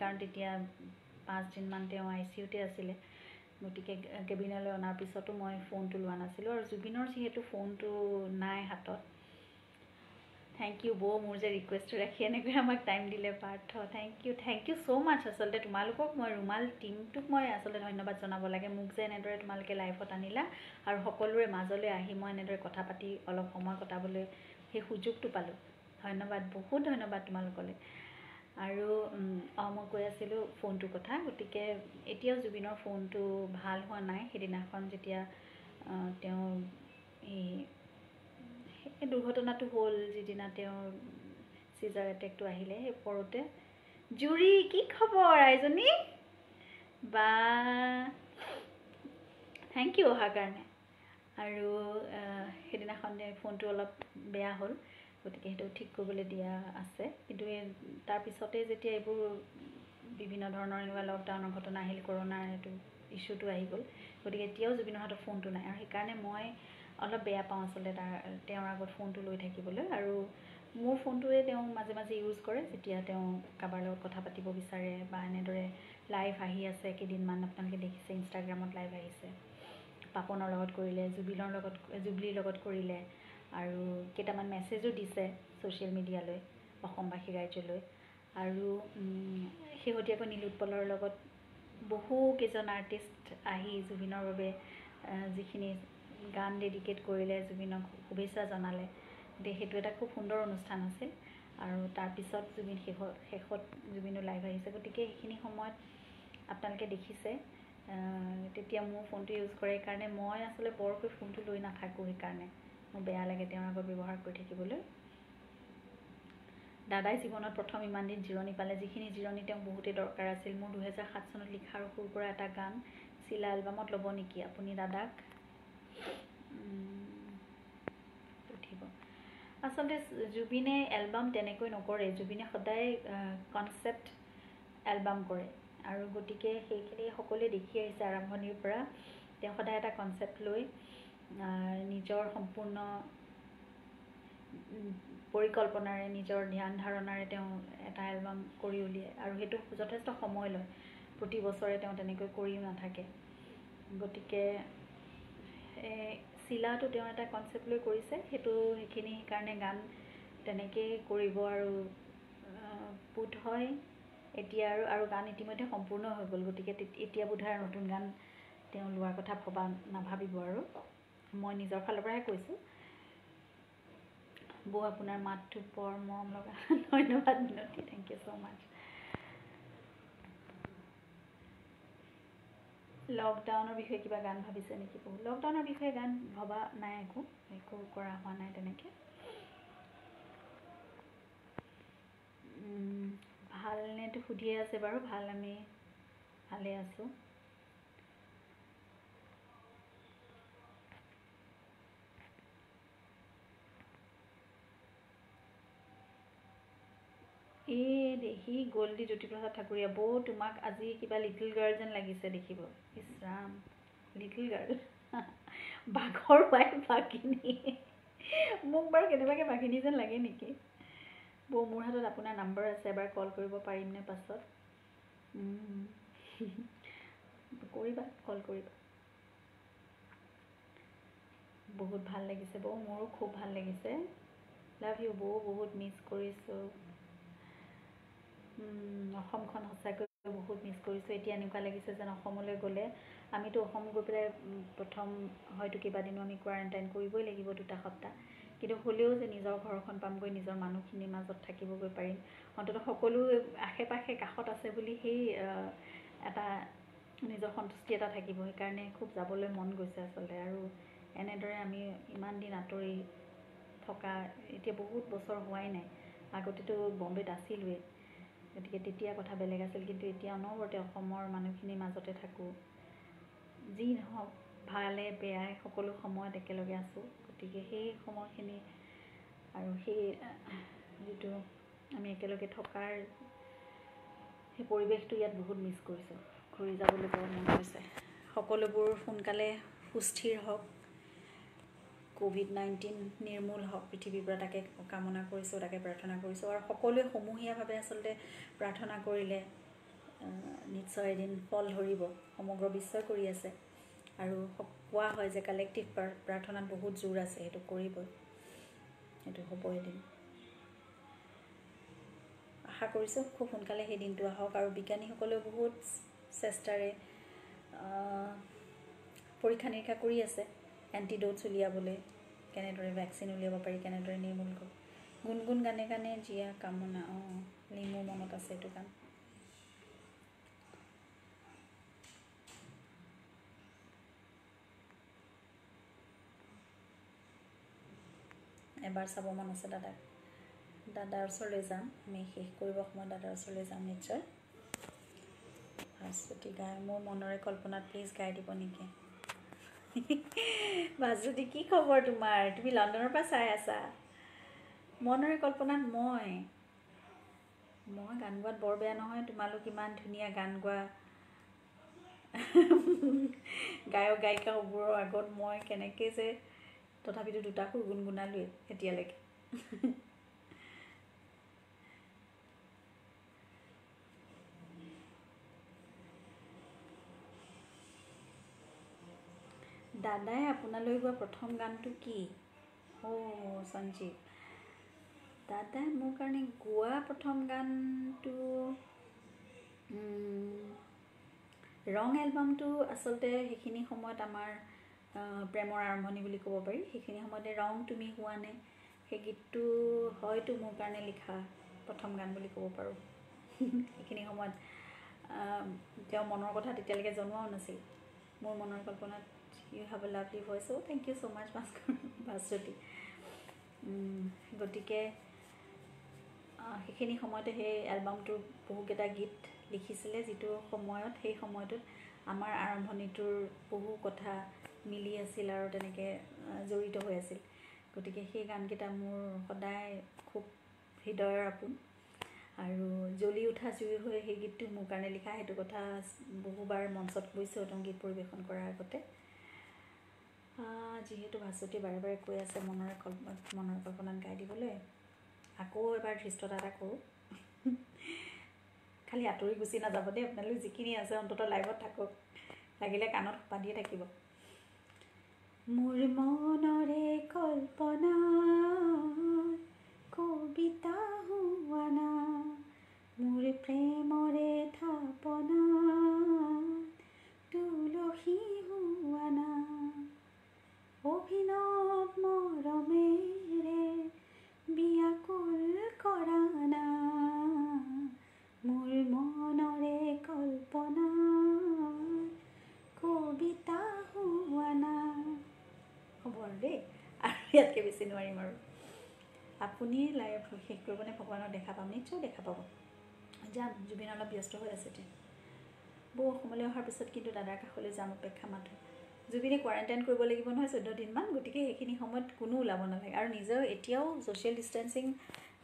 কাৰণ তেতিয়া 5 দিনমান তেওঁ ICUতে আছিলে, গতিকে কেবিনলৈ অনাৰ পিছতো মই ফোনটো লোৱা নাছিলোঁ। আৰু জুবিনৰ যিহেতু ফোনটো নাই হাতত। Thank U বৌ, মোৰ যে ৰিকুৱেষ্টটো ৰাখি এনেকৈ আমাক টাইম দিলে। Partha, thank you, thank you so much. আচলতে তোমালোকক মই ৰুমাল টীমটোক মই আচলতে ধন্যবাদ জনাব লাগে, মোক যে এনেদৰে তোমালোকে লাইফত আনিলা আৰু সকলোৰে মাজলৈ আহি মই এনেদৰে কথা পাতি অলপ সময় কটাবলৈ সেই সুযোগটো পালোঁ। ধন্যবাদ, বহুত ধন্যবাদ তোমালোকলৈ। আৰু মই কৈ আছিলোঁ ফোনটোৰ কথা, গতিকে এতিয়াও জুবিনৰ ফোনটো ভাল হোৱা নাই। সেইদিনাখন যেতিয়া তেওঁ এই দুৰ্ঘটনাটো হ'ল, যিদিনা তেওঁৰ চিজাৰ এটেকটো আহিলে, সেই পৰোঁতে জুৰি কি খবৰ আইজনী বা, thank U অহাৰ কাৰণে। আৰু সেইদিনাখন ফোনটো অলপ বেয়া হ'ল, গতিকে সেইটো ঠিক কৰিবলৈ দিয়া আছে। কিন্তু তাৰপিছতে যেতিয়া এইবোৰ বিভিন্ন ধৰণৰ এনেকুৱা লকডাউনৰ ঘটনা আহিল, কৰোণাৰ এইটো ইছ্যুটো আহি গ'ল, গতিকে এতিয়াও জুবিনৰ হাতত ফোনটো নাই। আৰু সেইকাৰণে মই অলপ বেয়া পাওঁ আচলতে তেওঁৰ আগত ফোনটো লৈ থাকিবলৈ। আৰু মোৰ ফোনটোৱে তেওঁ মাজে মাজে ইউজ কৰে যেতিয়া তেওঁ কাৰোবাৰ লগত কথা পাতিব বিচাৰে বা এনেদৰে লাইভ আহি আছে কেইদিনমান, আপোনালোকে দেখিছে ইনষ্টাগ্ৰামত লাইভ আহিছে, পাপনৰ লগত কৰিলে, জুবিনৰ লগত, জুবলিৰ লগত কৰিলে, আৰু কেইটামান মেছেজো দিছে ছ'চিয়েল মিডিয়ালৈ, অসমবাসী ৰাইজলৈ। আৰু শেহতীয়াকৈ নীলোৎপলৰ লগত বহু কেইজন আৰ্টিষ্ট আহি জুবিনৰ বাবে যিখিনি গান ডেডিকেট কৰিলে, জুবিনক শুভেচ্ছা জনালে, গতিকে সেইটো এটা খুব সুন্দৰ অনুষ্ঠান আছিল। আৰু তাৰপিছত জুবিন শেষত জুবিনো লাইভ আহিছে, গতিকে সেইখিনি সময়ত আপোনালোকে দেখিছে তেতিয়া মোৰ ফোনটো ইউজ কৰে কাৰণে মই আচলতে বৰকৈ ফোনটো লৈ নাথাকোঁ, সেইকাৰণে মোৰ বেয়া লাগে তেওঁৰ আগত ব্যৱহাৰ কৰি থাকিবলৈ। দাদাই জীৱনত প্ৰথম ইমান দিন জিৰণি পালে, যিখিনি জিৰণি তেওঁক বহুতেই দৰকাৰ আছিল। মোৰ 2007 চনত লিখা আৰু সুৰ কৰা এটা গান চিলা এলবামত ল'ব নেকি আপুনি দাদাক উঠিব? আচলতে জুবিনে এলবাম তেনেকৈ নকৰে, জুবিনে সদায় কনচেপ্ট এলবাম কৰে। আৰু গতিকে সেইখিনি সকলোৱে দেখি আহিছে আৰম্ভণিৰ পৰা। তেওঁ সদায় এটা কনচেপ্ট লৈ নিজৰ সম্পূৰ্ণ পৰিকল্পনাৰে, নিজৰ ধ্যান ধাৰণাৰে তেওঁ এটা এলবাম কৰি উলিয়ায়, আৰু সেইটো যথেষ্ট সময় লয়। প্ৰতি বছৰে তেওঁ তেনেকৈ কৰিও নাথাকে। গতিকে চিলাটো তেওঁ এটা কনচেপ্ট লৈ কৰিছে, সেইখিনি সেইকাৰণে গান তেনেকেই কৰিব। আৰু বোধহয় এতিয়া আৰু গান ইতিমধ্যে সম্পূৰ্ণ হৈ গ'ল, গতিকে এতিয়া বোধহয় আৰু নতুন গান তেওঁ লোৱাৰ কথা নাভাবিব। আৰু মই নিজৰ ফালৰ পৰাহে কৈছোঁ। বৌ, আপোনাৰ মাতটো বৰ মৰম লগা। ধন্যবাদ Minati, thank you so' much. লকডাউনৰ বিষয়ে কিবা গান ভাবিছে নেকি বৌ? লকডাউনৰ বিষয়ে গান ভবা নাই, একো একো কৰা হোৱা নাই তেনেকৈ। ভালনেতো সুধিয়ে আছে বাৰু, ভাল, আমি ভালে আছোঁ। এই দেহি গ'ল্ডি জ্যোতিপ্ৰসাদ ঠাকুৰীয়া, বৌ তোমাক আজি কিবা লিটিল গাৰ্ল যেন লাগিছে দেখিব। ইছ ৰাম, লিটিল গাৰ্ল, বাঘৰ ৱাইফ বাঘিনী। মোক বাৰু কেনেবাকৈ বাঘিনী যেন লাগে নেকি? বৌ, মোৰ হাতত আপোনাৰ নাম্বাৰ আছে, এবাৰ কল কৰিব পাৰিমনে পাছত? কৰিবা, কল কৰিবা। বহুত ভাল লাগিছে বৌ, মোৰো খুব ভাল লাগিছে। লাভ you বৌ, বহুত মিছ কৰিছোঁ। অসমখন সঁচাকৈ বহুত মিছ কৰিছোঁ। এতিয়া এনেকুৱা লাগিছে যেন অসমলৈ গ'লে, আমিতো অসম গৈ পেলাই প্ৰথম হয়তো কেইবাদিনো আমি কোৱাৰেণ্টাইন কৰিবই লাগিব 2 সপ্তাহ, কিন্তু হ'লেও যে নিজৰ ঘৰখন পামগৈ, নিজৰ মানুহখিনিৰ মাজত থাকিবগৈ পাৰিম, অন্ততঃ সকলো আশে পাশে কাষত আছে বুলি সেই এটা নিজৰ সন্তুষ্টি এটা থাকিব। সেইকাৰণে খুব যাবলৈ মন গৈছে আচলতে। আৰু এনেদৰে আমি ইমান দিন আঁতৰি থকা এতিয়া বহুত বছৰ হোৱাই নাই, আগতেতো বম্বেত আছিলোঁৱেই, গতিকে তেতিয়া কথা বেলেগ আছিল, কিন্তু এতিয়া অনবৰতে অসমৰ মানুহখিনিৰ মাজতে থাকোঁ। যি নহওক, ভালে বেয়াই সকলো সময়ত একেলগে আছোঁ। গতিকে সেই সময়খিনি আৰু সেই যিটো আমি একেলগে থকাৰ সেই পৰিৱেশটো ইয়াত বহুত মিছ কৰিছোঁ। ঘূৰি যাবলৈ বৰ মন গৈছে। সকলোবোৰ সোনকালে সুস্থিৰ হওক, COVID-19 নিৰ্মূল হওক পৃথিৱীৰ পৰা, তাকে কামনা কৰিছোঁ, তাকে প্ৰাৰ্থনা কৰিছোঁ। আৰু সকলোৱে সমূহীয়াভাৱে আচলতে প্ৰাৰ্থনা কৰিলে নিশ্চয় এদিন ফল ধৰিব। সমগ্ৰ বিশ্বই কৰি আছে, আৰু কোৱা হয় যে কালেক্টিভ প্ৰাৰ্থনাত বহুত জোৰ আছে, সেইটো কৰিবই, সেইটো হ'ব এদিন। আশা কৰিছোঁ খুব সোনকালে সেই দিনটো আহক। আৰু বিজ্ঞানীসকলেও বহুত চেষ্টাৰে পৰীক্ষা নিৰীক্ষা কৰি আছে এণ্টিড'টছ উলিয়াবলৈ, কেনেদৰে ভেকচিন উলিয়াব পাৰি, কেনেদৰে নিৰ্মূল কৰিব। গুণগুণ গানে গানে জীয়া কামনা, অঁ মোৰ মনত আছে এইটো গান। এবাৰ চাব মন আছে দাদাক, দাদাৰ ওচৰলৈ যাম আমি, শেষ কৰিবৰ সময়ত দাদাৰ ওচৰলৈ যাম নিশ্চয়। ভাস্বতী গাই মোৰ মনৰে কল্পনাত প্লিজ গাই দিব নেকি? ভাস্বতী, কি খবৰ তোমাৰ? তুমি লণ্ডনৰ পৰা চাই আছা? মনৰে কল্পনাত মই গান গোৱাত বৰ বেয়া নহয়। তোমালোক ইমান ধুনীয়া গান গোৱা গায়ক গায়িকাবোৰৰ আগত মই কেনেকৈ যে তথাপিতো দুটা সুৰ গুণগুণালোৱেই এতিয়ালৈকে। দাদাই আপোনালৈ গোৱা প্ৰথম গানটো কি? অ' সঞ্জীৱ দাদাই মোৰ কাৰণে গোৱা প্ৰথম গানটো ৰং এলবামটো। আচলতে সেইখিনি সময়ত আমাৰ প্ৰেমৰ আৰম্ভণি বুলি ক'ব পাৰি। সেইখিনি সময়তে ৰং তুমি হোৱা নে, সেই গীতটো হয়তো মোৰ কাৰণে লিখা প্ৰথম গান বুলি ক'ব পাৰোঁ। সেইখিনি সময়ত তেওঁ মনৰ কথা তেতিয়ালৈকে জনোৱাও নাছিল। মোৰ মনৰ কল্পনাত you have a lovely voice, oh thank you so much Bhaswati. গতিকে সেইখিনি সময়তে সেই এলবামটোৰ বহুকেইটা গীত লিখিছিলে, যিটো সময়ত সেই সময়টোত আমাৰ আৰম্ভণিটোৰ বহু কথা মিলি আছিল আৰু তেনেকৈ জড়িত হৈ আছিল। গতিকে সেই গানকেইটা মোৰ সদায় খুব হৃদয়ৰ আপোন। আৰু জ্বলি উঠা জুই হৈ সেই গীতটো মোৰ কাৰণে লিখা, সেইটো কথা বহুবাৰ মঞ্চত কৈছোঁ তেওঁ গীত পৰিৱেশন কৰাৰ আগতে। যিহেতু ভাস্বতী বাৰে বাৰে কৈ আছে মনৰে কল্পনাত গাই দিবলৈ, আকৌ এবাৰ ধৃষ্টতা এটা কৰোঁ। খালি আঁতৰি গুচি নাযাব দেই আপোনালোক, যিখিনি আছে অন্ততঃ লাইভত থাকক, লাগিলে কাণত সোপা দিয়ে থাকিব। মোৰ মনৰে কল্পনা কবিতা হোৱা না, মোৰ প্ৰেমৰে থাপনা তুলসী হোৱা না, অভিনৱ মৰমেৰে বিয়াকুল কৰা না, মোৰ মনৰে কল্পনা কবিতা হোৱা না। হ'ব আৰু দেই, আৰু ইয়াতকৈ বেছি নোৱাৰিম আৰু। আপুনিয়ে লাইভ শেষ কৰিবনে? ভগৱানক দেখা পাম, নিশ্চয় দেখা পাব। যাম, জুবিন অলপ ব্যস্ত হৈ আছে এতিয়া। বৌ অসমলৈ অহাৰ পিছত কিন্তু দাদাৰ কাষলৈ যাম, অপেক্ষা মাথো। জুবিনে কোৱাৰেণ্টাইন কৰিব লাগিব নহয় 14 দিনমান, গতিকে সেইখিনি সময়ত কোনো ওলাব নালাগে। আৰু নিজেও এতিয়াও ছ'চিয়েল ডিষ্টেঞ্চিং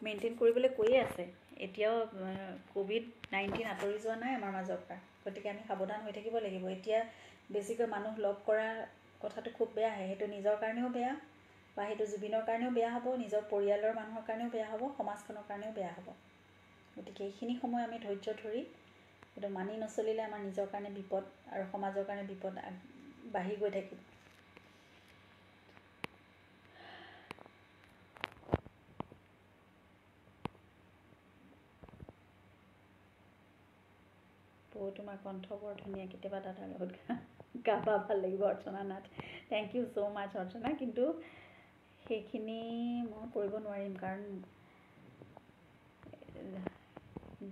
মেইনটেইন কৰিবলৈ কৈয়ে আছে। এতিয়াও ক'ভিড-19 আঁতৰি যোৱা নাই আমাৰ মাজৰ পৰা, গতিকে আমি সাৱধান হৈ থাকিব লাগিব। এতিয়া বেছিকৈ মানুহ লগ কৰা কথাটো খুব বেয়া আহে, সেইটো নিজৰ কাৰণেও বেয়া বা সেইটো জুবিনৰ কাৰণেও বেয়া হ'ব, নিজৰ পৰিয়ালৰ মানুহৰ কাৰণেও বেয়া হ'ব, সমাজখনৰ কাৰণেও বেয়া হ'ব। গতিকে এইখিনি সময় আমি ধৈৰ্য ধৰি সেইটো মানি নচলিলে আমাৰ নিজৰ কাৰণে বিপদ আৰু সমাজৰ কাৰণে বিপদ বাঢ়ি গৈ থাকিব। বৌ তোমাৰ কণ্ঠ বৰ ধুনীয়া, কেতিয়াবা দাদাৰ লগত গাবা, ভাল লাগিব। Archana Nath, thank you so much Archana. কিন্তু সেইখিনি মই কৰিব নোৱাৰিম, কাৰণ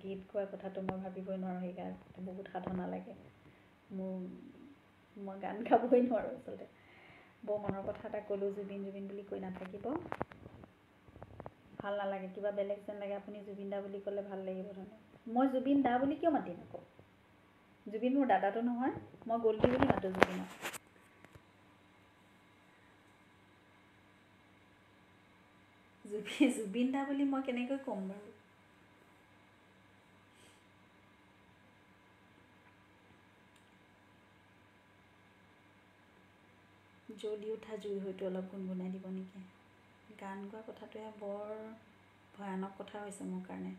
গীত গোৱাৰ কথাটো মই ভাবিবই নোৱাৰোঁ, সেইকাৰণে বহুত সাধনা লাগে মোৰ, মই গান গাবই নোৱাৰোঁ আচলতে। বৰ মনৰ কথা এটা ক'লোঁ, জুবিন জুবিন বুলি কৈ নাথাকিব, ভাল নালাগে, কিবা বেলেগ যেন লাগে। আপুনি জুবিন দা বুলি ক'লে ভাল লাগিব। ধন্যবাদ। মই জুবিন দা বুলি কিয় মাতিম আকৌ? জুবিন মোৰ দাদাটো নহয়, মই গল্ডি বুলি মাতোঁ জুবিনক। জুবিন দা বুলি মই কেনেকৈ ক'ম বাৰু? জ্বলি উঠা জুই হয়তো অলপ গুণগুণাই দিব নেকি? গান গোৱা কথাটোৱে বৰ ভয়ানক কথা হৈছে মোৰ কাৰণে।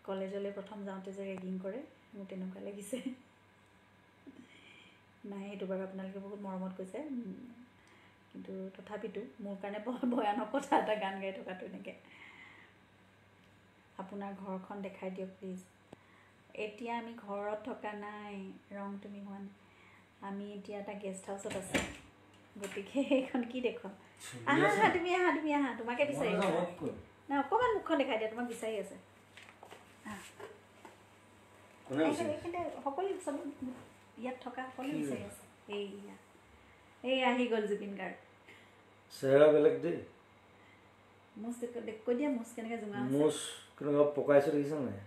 কলেজলৈ প্ৰথম যাওঁতে যে ৰেগিং কৰে, মোৰ তেনেকুৱা লাগিছে। নাই, সেইটো বাৰু আপোনালোকে বহুত মৰমত কৈছে, কিন্তু তথাপিতো মোৰ কাৰণে বৰ ভয়ানক কথা এটা গান গাই থকাটো এনেকৈ। আপোনাৰ ঘৰখন দেখাই দিয়ক প্লিজ। এতিয়া আমি ঘৰত থকা নাই, ৰং তুমি হোৱা নাই, আমি এতিয়া এটা গেষ্ট হাউচত আছোঁ, গতিকে সেইখন কি দেখুৱাম? আহা আহা, তুমি আহা, তুমি আহা, তোমাকে বিচাৰি আছা। নাই, অকণমান মুখখন দেখাই দিয়া, তোমাক বিচাৰি আছে। এইখিনিতে সকলো চব ইয়াত থকা সকলো বিচাৰি আছে। এইয়া এই আহি গ'ল জুবিন গাৰ্গ। চেহেৰা বেলেগ দেই। মোচ কৈ দিয়া, মোচ কেনেকৈ জোঙা হৈছে, মোচ কেনেকুৱা পকাইছে দেখিছা নাই?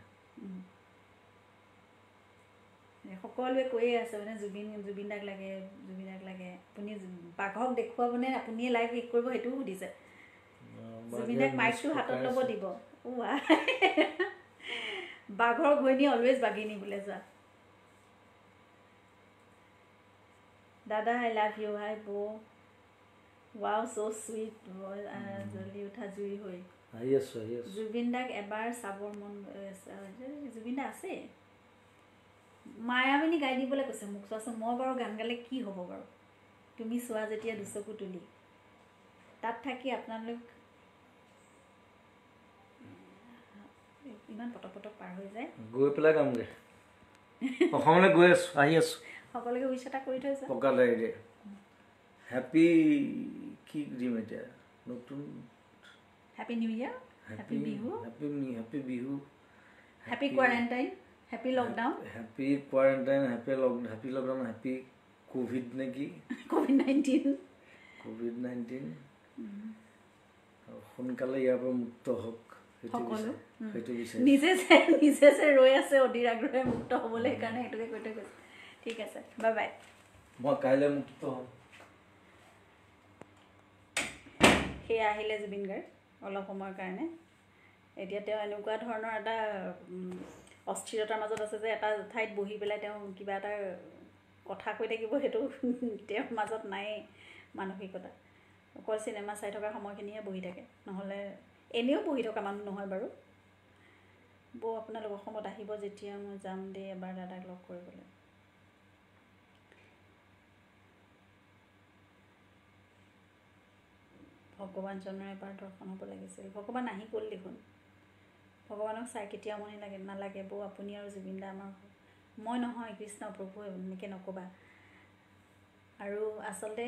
সকলোৱে কৈয়ে আছে মানে জুবিন দাক লাগে, জুবিন দাক লাগে। আপুনি বাঘক দেখুৱাবনে আপুনিয়ে লাইভ শেষ কৰিব সেইটোও সুধিছে। জুবিন দাক মাইকটো হাতত ল'ব দিব। বাঘৰ ঘৈণী অলৱেজ বাঘিনী বোলে। যোৱা দাদা, I love you. হাই বৌ, ৱাও চ' চুইট। জ্বলি উঠা জুই হৈ আহি আছো, আহি আছো। জুবিন দাক এবাৰ চাবৰ মন। জুবিন দা আছে। মায়াবিনী গাই দিবলৈ কৈছে মোক। চোৱাচোন, মই বাৰু গান গালে কি হ'ব বাৰু? তুমি চোৱা যেতিয়া দুচকু তুলি তাত থাকি আপোনালোক ইমান পটক পটক পাৰ হৈ যায়। গৈ পেলাই গামগৈ, অসমলৈ গৈ আছো, আহি আছো। সকলোকে উইচ এটা কৰি থৈছা। পকা লাগে হেপী কি দিম এতিয়া নতুন? Happy new year, happy Bihu, happy Bihu, happy quarantine, happy lockdown, happy quarantine, happy lockdown, happy Covid নেকি? কোভিড-19, কোভিড-19 সোনকালে ইয়াৰ পৰা মুক্ত হওক সকলো। সেইটো বিচাৰিছোঁ। নিজে যে ৰৈ আছে অধীৰ আগ্ৰহে মুক্ত হ'বলৈ, সেইকাৰণে সেইটোকে কৈ থৈ গৈছে। ঠিক আছে, বাই বাই। মই কাইলৈ মুক্ত হ'ম। সেয়া আহিলে জুবিন গাৰ্গ অলপ সময়ৰ কাৰণে। এতিয়া তেওঁ এনেকুৱা ধৰণৰ এটা অস্থিৰতাৰ মাজত আছে যে এটা ঠাইত বহি পেলাই তেওঁ কিবা এটা কথা কৈ থাকিব, সেইটো তেওঁৰ মাজত নাই মানসিকতা। অকল চিনেমা চাই থকা সময়খিনিহে বহি থাকে, নহ'লে এনেও বহি থকা মানুহ নহয় বাৰু। বৌ আপোনালোক অসমত আহিব যেতিয়া মই যাম দেই এবাৰ দাদাক লগ কৰিবলৈ। ভগৱানজনৰ এবাৰ দৰ্শন হ'ব লাগিছিল। ভগৱান আহি গ'ল দেখোন, ভগৱানক চাই কেতিয়াও আমনি লাগে নালাগে। বৌ আপুনি আৰু জুবিন দা আমাৰ, মই নহয় কৃষ্ণ প্ৰভু, এনেকৈ নক'বা। আৰু আচলতে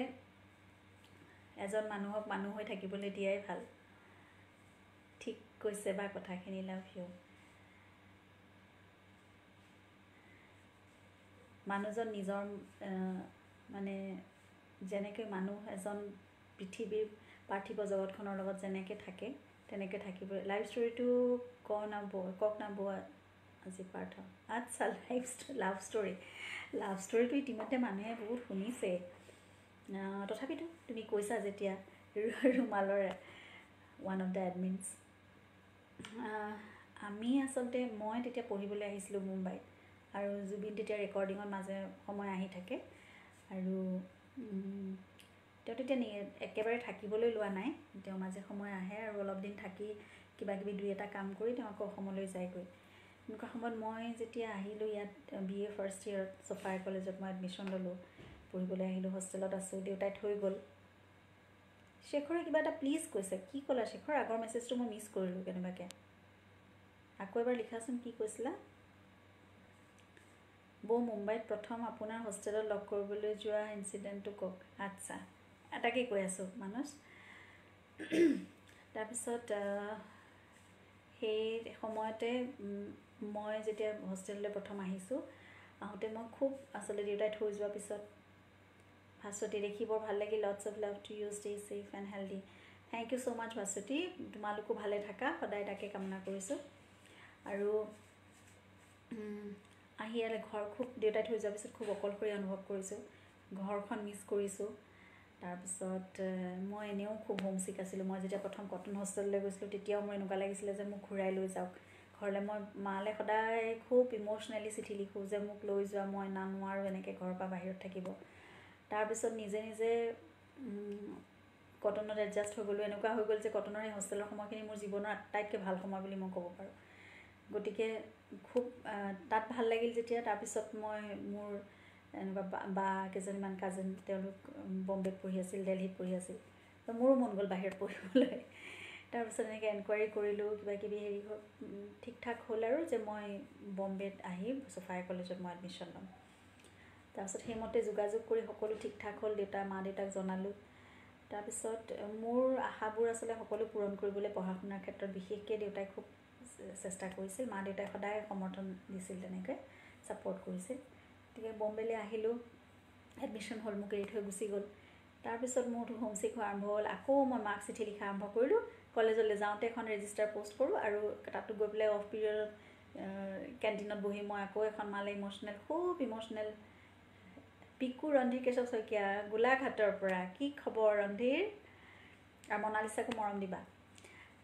এজন মানুহক মানুহ হৈ থাকিবলৈ দিয়াই ভাল। ঠিক কৈছে বা কথাখিনি, লাভ you. মানুহজন নিজৰ মানে যেনেকৈ মানুহ এজন পৃথিৱীৰ পাৰ্থিৱ জগতখনৰ লগত যেনেকৈ থাকে তেনেকৈ থাকিব। লাইফ ষ্টৰিটো কওঁ না বৌ, কওক না বৌ আজি পাৰ্থ। আচ্ছা, লাভ ষ্টৰি, লাভ ষ্টৰিটো ইতিমধ্যে মানুহে বহুত শুনিছে, তথাপিতো তুমি কৈছা যেতিয়া ৰুমালৰ ওৱান অফ the এডমিনছ। আমি আচলতে মই তেতিয়া পঢ়িবলৈ আহিছিলোঁ মুম্বাইত, আৰু জুবিন তেতিয়া ৰেকৰ্ডিঙত মাজে সময়ে আহি থাকে। আৰু তেওঁ তেতিয়া একেবাৰে থাকিবলৈ লোৱা নাই, তেওঁ মাজে সময়ে আহে আৰু অলপ দিন থাকি কিবা কিবি দুই এটা কাম কৰি তেওঁ আকৌ অসমলৈ যায়গৈ। এনেকুৱা সময়ত মই যেতিয়া আহিলোঁ ইয়াত বি এ ফাৰ্ষ্ট ইয়েৰত ছফায়াৰ কলেজত মই এডমিশ্যন ল'লোঁ, পঢ়িবলৈ আহিলোঁ, হোষ্টেলত আছোঁ, দেউতাই থৈ গ'ল। শেখৰে কিবা এটা প্লিজ কৈছে, কি ক'লা শেখৰ? আগৰ মেছেজটো মই মিছ কৰিলোঁ কেনেবাকৈ, আকৌ এবাৰ লিখাচোন কি কৈছিলা। বৌ মুম্বাইত প্ৰথম আপোনাৰ হোষ্টেলত লগ কৰিবলৈ যোৱা ইনচিডেণ্টটো কওক। আচ্ছা, এটাকে কৈ আছোঁ মানস। তাৰপিছত সেই সময়তে মই যেতিয়া হোষ্টেললৈ প্ৰথম আহিছোঁ, আহোঁতে মই খুব আচলতে দেউতাই থৈ যোৱাৰ পিছত ভাস্বতী দেখি বৰ ভাল লাগিল। Lots of love to you, stay safe and healthy. Thank you so much Bhaswati, তোমালোকো ভালে থাকা, সদায় তাকে কামনা কৰিছোঁ। আৰু আহি ইয়ালৈ ঘৰ খুব দেউতাই থৈ যোৱাৰ পিছত খুব অকলশৰীয়া অনুভৱ কৰিছোঁ, ঘৰখন মিছ কৰিছোঁ। তাৰপিছত মই এনেও খুব হোমচিক আছিলোঁ। মই যেতিয়া প্ৰথম কটন হোষ্টেললৈ গৈছিলোঁ তেতিয়াও মোৰ এনেকুৱা লাগিছিলে যে মোক ঘূৰাই লৈ যাওক ঘৰলৈ। মই মালৈ সদায় খুব ইম'চনেলি চিঠি লিখোঁ যে মোক লৈ যোৱা, মই না নোৱাৰোঁ এনেকৈ ঘৰৰ পৰা বাহিৰত থাকিব। তাৰপিছত নিজে নিজে কটনত এডজাষ্ট হৈ গ'লোঁ। এনেকুৱা হৈ গ'ল যে কটনৰ সেই হোষ্টেলৰ সময়খিনি মোৰ জীৱনৰ আটাইতকৈ ভাল সময় বুলি মই ক'ব পাৰোঁ। গতিকে খুব তাত ভাল লাগিল যেতিয়া। তাৰপিছত মই মোৰ এনেকুৱা বা কেইজনীমান কাজিন, তেওঁলোক বম্বেত পঢ়ি আছিল, দেলহিত পঢ়ি আছিল, তো মোৰো মন গ'ল বাহিৰত পঢ়িবলৈ। তাৰপিছত এনেকৈ এনকুৱাৰী কৰিলোঁ, কিবা কিবি হেৰি ঠিক ঠাক হ'ল আৰু যে মই বম্বেত আহি ছফায়াৰ কলেজত মই এডমিশ্যন ল'ম। তাৰপিছত সেইমতে যোগাযোগ কৰি সকলো ঠিক ঠাক হ'ল, দেউতা মা দেউতাক জনালোঁ। তাৰপিছত মোৰ আশাবোৰ আচলতে সকলো পূৰণ কৰিবলৈ পঢ়া শুনাৰ ক্ষেত্ৰত বিশেষকৈ দেউতাই খুব চেষ্টা কৰিছিল, মা দেউতাই সদায় সমৰ্থন দিছিল, তেনেকৈ ছাপৰ্ট কৰিছিল। গতিকে বম্বেলৈ আহিলোঁ, এডমিশ্যন হ'ল, মোক এৰি থৈ গুচি গ'ল। তাৰপিছত মোৰতো হোমচিক হোৱা আৰম্ভ হ'ল। আকৌ মই মাক চিঠি লিখা আৰম্ভ কৰিলোঁ। কলেজলৈ যাওঁতে এখন ৰেজিষ্টাৰ পষ্ট কৰোঁ আৰু তাতো গৈ পেলাই অফ পিৰিয়ডত কেণ্টিনত বহি মই আকৌ এখন মালে ইম'চনেল, খুব ইম'চনেল। পিকু ৰণধীৰ কেশৱ শইকীয়া গোলাঘাটৰ পৰা, কি খবৰ ৰণধীৰ? আৰু মনালিছাকো মৰম দিবা।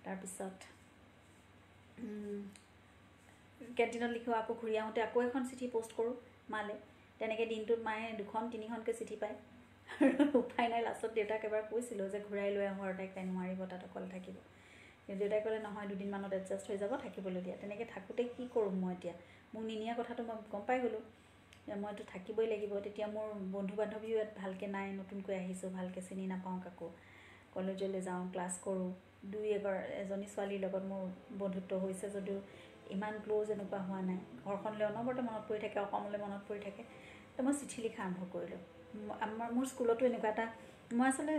তাৰপিছত কেণ্টিনত লিখোঁ, আকৌ ঘূৰি আহোঁতে আকৌ এখন চিঠি পষ্ট কৰোঁ মালে। তেনেকৈ দিনটোত মায়ে দুখন তিনিখনকৈ চিঠি পায়। আৰু উপায় নাই, লাষ্টত দেউতাক এবাৰ কৈছিলোঁ যে ঘূৰাই লৈ আহোঁ আৰু তাইক, তাই নোৱাৰিব তাত অকলে থাকিব। কিন্তু দেউতাই ক'লে নহয়, দুদিনমানত এডজাষ্ট হৈ যাব, থাকিবলৈ দিয়া। তেনেকৈ থাকোঁতে কি কৰোঁ মই এতিয়া, মোক নিনিয়া কথাটো মই গম পাই গ'লোঁ, মইতো থাকিবই লাগিব। তেতিয়া মোৰ বন্ধু বান্ধৱীও ইয়াত ভালকৈ নাই, নতুনকৈ আহিছোঁ, ভালকৈ চিনি নাপাওঁ কাকো। কলেজলৈ যাওঁ, ক্লাছ কৰোঁ, দুই এজনী ছোৱালীৰ লগত মোৰ বন্ধুত্ব হৈছে যদিও ইমান ক্ল'জ এনেকুৱা হোৱা নাই। ঘৰখনলৈ অনবৰতে মনত পৰি থাকে, অসমলৈ মনত পৰি থাকে। তো মই চিঠি লিখা আৰম্ভ কৰিলোঁ। মোৰ স্কুলতো এনেকুৱা এটা, মই আচলতে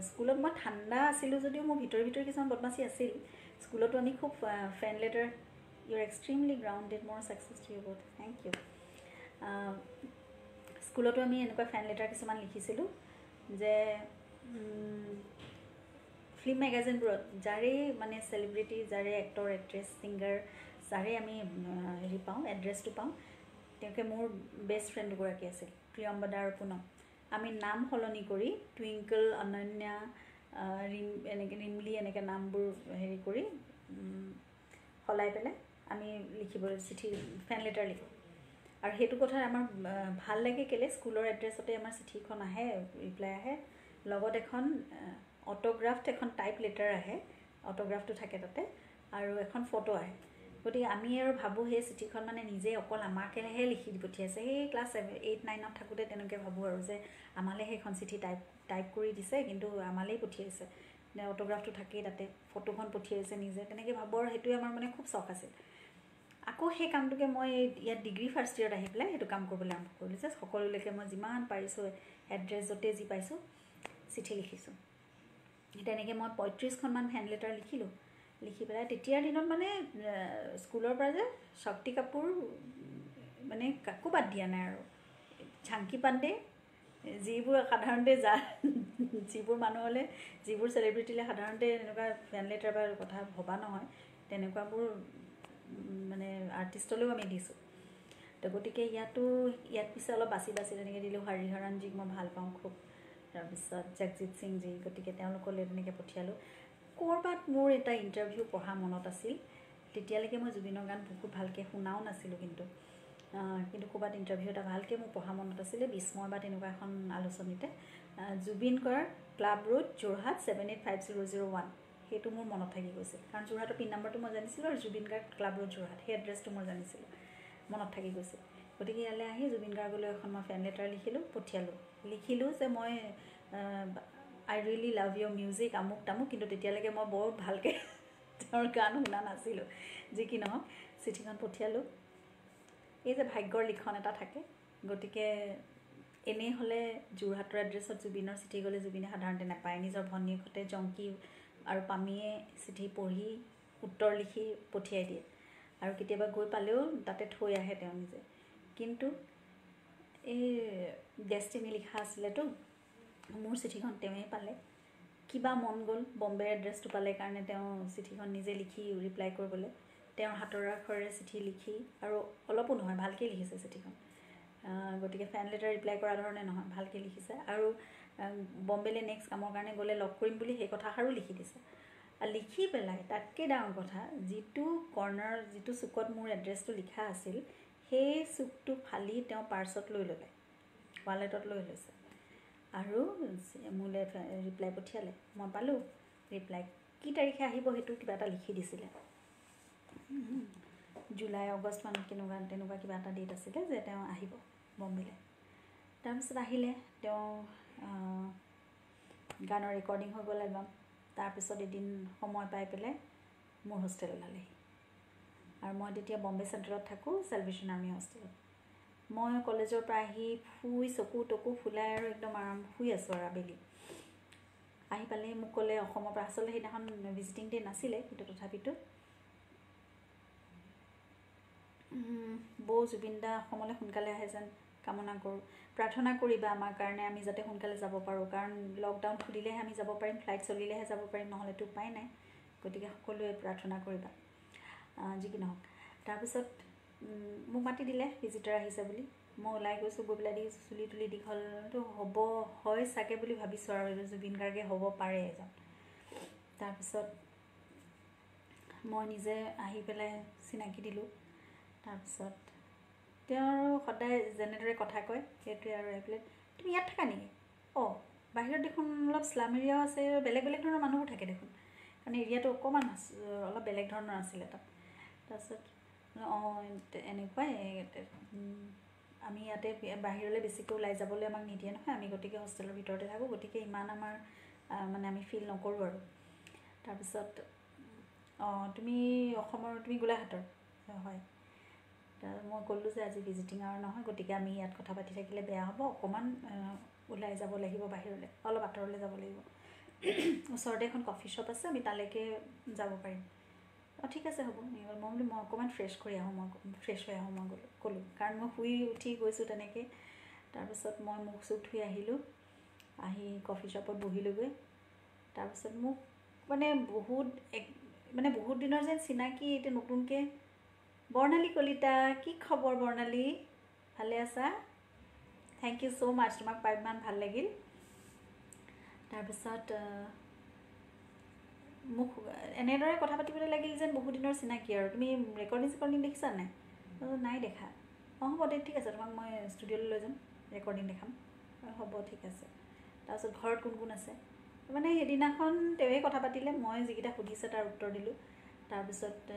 স্কুলত মই ঠাণ্ডা আছিলোঁ যদিও মোৰ ভিতৰি ভিতৰি কিছুমান বদমাচি আছিল। স্কুলতো আমি খুব friend letter, you are extremely grounded, মোৰ success to you বহুত, thank U. স্কুলতো আমি এনেকুৱা ফ্ৰেণ্ড লেটাৰ কিছুমান লিখিছিলোঁ যে ফিল্ম মেগাজিনবোৰত যাৰেই মানে চেলিব্ৰিটি, যাৰে এক্টৰ এক্ট্ৰেছ ছিংগাৰ, যাৰে আমি হেৰি পাওঁ, এড্ৰেছটো পাওঁ, তেওঁকে মোৰ বেষ্ট ফ্ৰেণ্ড দুগৰাকী আছিল, প্ৰিয়ম্বদা আৰু পুনম। আমি নাম সলনি কৰি টুইংকল, অনন্যা, ৰিম, এনেকৈ ৰিমলি, এনেকৈ নামবোৰ হেৰি কৰি সলাই পেলাই আমি লিখিবলৈ চিঠি ফেন লেটাৰ লিখোঁ। আৰু সেইটো কথা আমাৰ ভাল লাগে কেলৈ, স্কুলৰ এড্ৰেছতে আমাৰ চিঠিখন আহে, ৰিপ্লাই আহে, লগত এখন অট'গ্ৰাফ্ট এখন টাইপ লেটাৰ আহে, অট'গ্ৰাফটো থাকে তাতে, আৰু এখন ফটো আহে। গতিকে আমি আৰু ভাবোঁ সেই চিঠিখন মানে নিজে অকল আমাকেহে লিখি পঠিয়াইছে। সেই ক্লাছ 8, 9ত থাকোঁতে তেনেকৈ ভাবোঁ আৰু যে আমালৈ সেইখন চিঠি টাইপ টাইপ কৰি দিছে, কিন্তু আমালেই পঠিয়াইছে, অট'গ্ৰাফটো থাকেই তাতে, ফটোখন পঠিয়াইছে নিজে, তেনেকৈ ভাবোঁ। আৰু সেইটোৱে আমাৰ মানে খুব চখ আছিল। আকৌ সেই কামটোকে মই ইয়াত ডিগ্ৰী ফাৰ্ষ্ট ইয়েৰত আহি পেলাই সেইটো কাম কৰিবলৈ আৰম্ভ কৰিলোঁ যে সকলোলৈকে মই যিমান পাৰিছোঁ এড্ৰেছ য'তে যি পাইছোঁ চিঠি লিখিছোঁ। তেনেকৈ মই 35খনমান ফেন লেটাৰ লিখিলোঁ। লিখি পেলাই তেতিয়াৰ দিনত মানে স্কুলৰ পৰা যে শক্তি কাপুৰ মানে কাকো বাদ দিয়া নাই আৰু, ঝাংকি পাণ্ডে, যিবোৰ সাধাৰণতে যিবোৰ মানুহলৈ, যিবোৰ চেলিব্ৰিটিলৈ সাধাৰণতে এনেকুৱা ফেন লেটাৰ বা কথা ভবা নহয়, তেনেকুৱাবোৰ মানে আৰ্টিষ্টলৈও আমি দিছোঁ। তো গতিকে ইয়াত পিছে অলপ বাচি বাচি তেনেকৈ দিলোঁ। হৰিহৰণজীক মই ভাল পাওঁ খুব, তাৰপিছত জগজিত সিংজী, গতিকে তেওঁলোকলৈ তেনেকৈ পঠিয়ালোঁ। ক'ৰবাত মোৰ এটা ইণ্টাৰভিউ পঢ়া মনত আছিল, তেতিয়ালৈকে মই জুবিনৰ গান বহুত ভালকৈ শুনাও নাছিলোঁ, কিন্তু কিন্তু ক'ৰবাত ইণ্টাৰভিউ এটা ভালকৈ মোৰ পঢ়া মনত আছিলে, বিস্ময় বা তেনেকুৱা এখন আলোচনীতে, Zubeen Garg, club road, Jorhat 785001, সেইটো মোৰ মনত থাকি গৈছিল। কাৰণ যোৰহাটৰ পিন নাম্বাৰটো মই জানিছিলোঁ আৰু জুবিন গাৰ্গ ক্লাব ৰোড যোৰহাট, সেই এড্ৰেছটো মই জানিছিলোঁ, মনত থাকি গৈছিল। গতিকে ইয়ালৈ আহি জুবিন গাৰ্গলৈ এখন মই ফেন লেটাৰ লিখিলোঁ, পঠিয়ালোঁ। লিখিলোঁ যে মই I really love your music আমুক তামুক, কিন্তু তেতিয়ালৈকে মই বৰ ভালকৈ তেওঁৰ গান শুনা নাছিলোঁ। যি কি নহওক, চিঠিখন পঠিয়ালোঁ। এই যে ভাগ্যৰ লিখন এটা থাকে, গতিকে এনেই হ'লে যোৰহাটৰ এড্ৰেছত জুবিনৰ চিঠি গ'লে জুবিনে সাধাৰণতে নাপায়। নিজৰ ভনীয়েকহঁতে জংকী আৰু পামীয়ে চিঠি পঢ়ি উত্তৰ লিখি পঠিয়াই দিয়ে, আৰু কেতিয়াবা গৈ পালেও তাতে থৈ আহে তেওঁ নিজে। কিন্তু এই ডেষ্টিনি লিখা আছিলেতো, মোৰ চিঠিখন তেওঁৱেই পালে। কিবা মন গ'ল, বম্বেৰ এড্ৰেছটো পালে কাৰণে তেওঁ চিঠিখন নিজে লিখি ৰিপ্লাই কৰিবলৈ, তেওঁৰ হাতৰ আখৰেৰে চিঠি লিখি, আৰু অলপো নহয় ভালকৈ লিখিছে চিঠিখন, গতিকে ফেন লেটাৰ ৰিপ্লাই কৰা ধৰণে নহয়, ভালকৈ লিখিছে। আৰু বম্বেলৈ নেক্সট কামৰ কাৰণে গ'লে লগ কৰিম বুলি সেই কথাষাৰো লিখি দিছে। লিখি পেলাই তাতকৈ ডাঙৰ কথা, যিটো কৰ্ণাৰ, যিটো চুকত মোৰ এড্ৰেছটো লিখা আছিল, সেই চুকটো ফালি তেওঁ পাৰ্চত লৈ ল'লে, ৱালেটত লৈ লৈছে, আৰু মোলৈ ৰিপ্লাই পঠিয়ালে। মই পালোঁ ৰিপ্লাই, কি তাৰিখে আহিব সেইটো কিবা এটা লিখি দিছিলে, জুলাই আগষ্ট মান কেনেকুৱা তেনেকুৱা কিবা এটা ডেট আছিলে যে তেওঁ আহিব বম্বেলৈ। তাৰপিছত আহিলে তেওঁ, গানৰ ৰেকৰ্ডিং হৈ গ'ল এলবাম। তাৰপিছত এদিন সময় পাই পেলাই মোৰ হোষ্টেল ওলালেহি, আৰু মই তেতিয়া বম্বে চেণ্ট্ৰেলত থাকোঁ, চেলভেশ্যন আৰ্মি হোষ্টেলত। মই কলেজৰ পৰা আহি শুই চকু টকু ফুলাই আৰু একদম আৰাম শুই আছোঁ আৰু আবেলি আহি পালেহি মোক ক'লে অসমৰ পৰা, আচলতে সেইদিনাখন ভিজিটিং ডে নাছিলে, কিন্তু তথাপিতো বৌ জুবিন দা অসমলৈ সোনকালে আহে যেন কামনা কৰোঁ, প্ৰাৰ্থনা কৰিবা আমাৰ কাৰণে, আমি যাতে সোনকালে যাব পাৰোঁ, কাৰণ লকডাউন খুলিলেহে আমি যাব পাৰিম, ফ্লাইট চলিলেহে যাব পাৰিম, নহ'লেতো উপায় নাই। গতিকে সকলোৱে প্ৰাৰ্থনা কৰিবা, যি কি নহওক। তাৰপিছত মোক মাতি দিলে ভিজিটাৰ আহিছে বুলি, মই ওলাই গৈছোঁ, গৈ পেলাই দেখিছোঁ চুলি তুলি দীঘলটো হ'ব হয় চাগে বুলি ভাবিছোঁ আৰু এইটো জুবিন গাৰ্গে হ'ব পাৰে এজন। তাৰপিছত মই নিজে আহি পেলাই চিনাকি দিলোঁ। তাৰপিছত তেওঁ আৰু সদায় যেনেদৰে কথা কয় সেইটোৱে আৰু আহি পেলাই, তুমি ইয়াত থাকা নেকি? অঁ, বাহিৰত দেখোন অলপ শ্লাম এৰিয়াও আছে, বেলেগ বেলেগ ধৰণৰ মানুহো থাকে দেখোন, কাৰণ এৰিয়াটো অকণমান অলপ বেলেগ ধৰণৰ আছিলে তাত। তাৰপিছত অঁ এনেকুৱাই, আমি ইয়াতে বাহিৰলৈ বেছিকৈ ওলাই যাবলৈ আমাক নিদিয়ে নহয়, আমি গতিকে হোষ্টেলৰ ভিতৰতে থাকোঁ, গতিকে ইমান আমাৰ মানে আমি ফিল নকৰোঁ আৰু। তাৰপিছত অঁ তুমি অসমৰ, তুমি গোলাঘাটৰ? হয়। মই ক'লোঁ যে আজি ভিজিটিং আৱাৰ নহয়, গতিকে আমি ইয়াত কথা পাতি থাকিলে বেয়া হ'ব, অকণমান ওলাই যাব লাগিব বাহিৰলৈ, অলপ আঁতৰলৈ যাব লাগিব, ওচৰতে এখন কফি শ্বপ আছে, আমি তালৈকে যাব পাৰিম। অঁ ঠিক আছে হ'ব। মই বোলো মই অকণমান ফ্ৰেছ কৰি আহোঁ, মই ফ্ৰেছ হৈ আহোঁ, মই গ'লোঁ ক'লোঁ, কাৰণ মই শুই উঠি গৈছোঁ তেনেকৈ। তাৰপিছত মই মুখ চুখ ধুই আহিলোঁ, আহি কফি শ্বপত বহিলোঁগৈ। তাৰপিছত মোক মানে বহুত মানে বহুত দিনৰ যেন চিনাকি, এতিয়া নতুনকৈ বৰ্ণালী কলিতা, কি খবৰ বৰ্ণালী, ভালে আছা? Thank you so মাছ, তোমাক পাই ইমান ভাল লাগিল। তাৰপিছত মোক এনেদৰে কথা পাতিবলৈ লাগিল যেন বহুদিনৰ চিনাকি আৰু। তুমি ৰেকৰ্ডিং চেকৰ্ডিং দেখিছা নাই? নাই দেখা। অঁ হ'ব দে, ঠিক আছে, তোমাক মই ষ্টুডিঅ'লৈ লৈ যাম, ৰেকৰ্ডিং দেখাম। হ'ব ঠিক আছে। তাৰপিছত ঘৰত কোন কোন আছে, মানে সেইদিনাখন তেওঁৱে কথা পাতিলে, মই যিকেইটা সুধিছে তাৰ উত্তৰ দিলোঁ। তাৰপিছত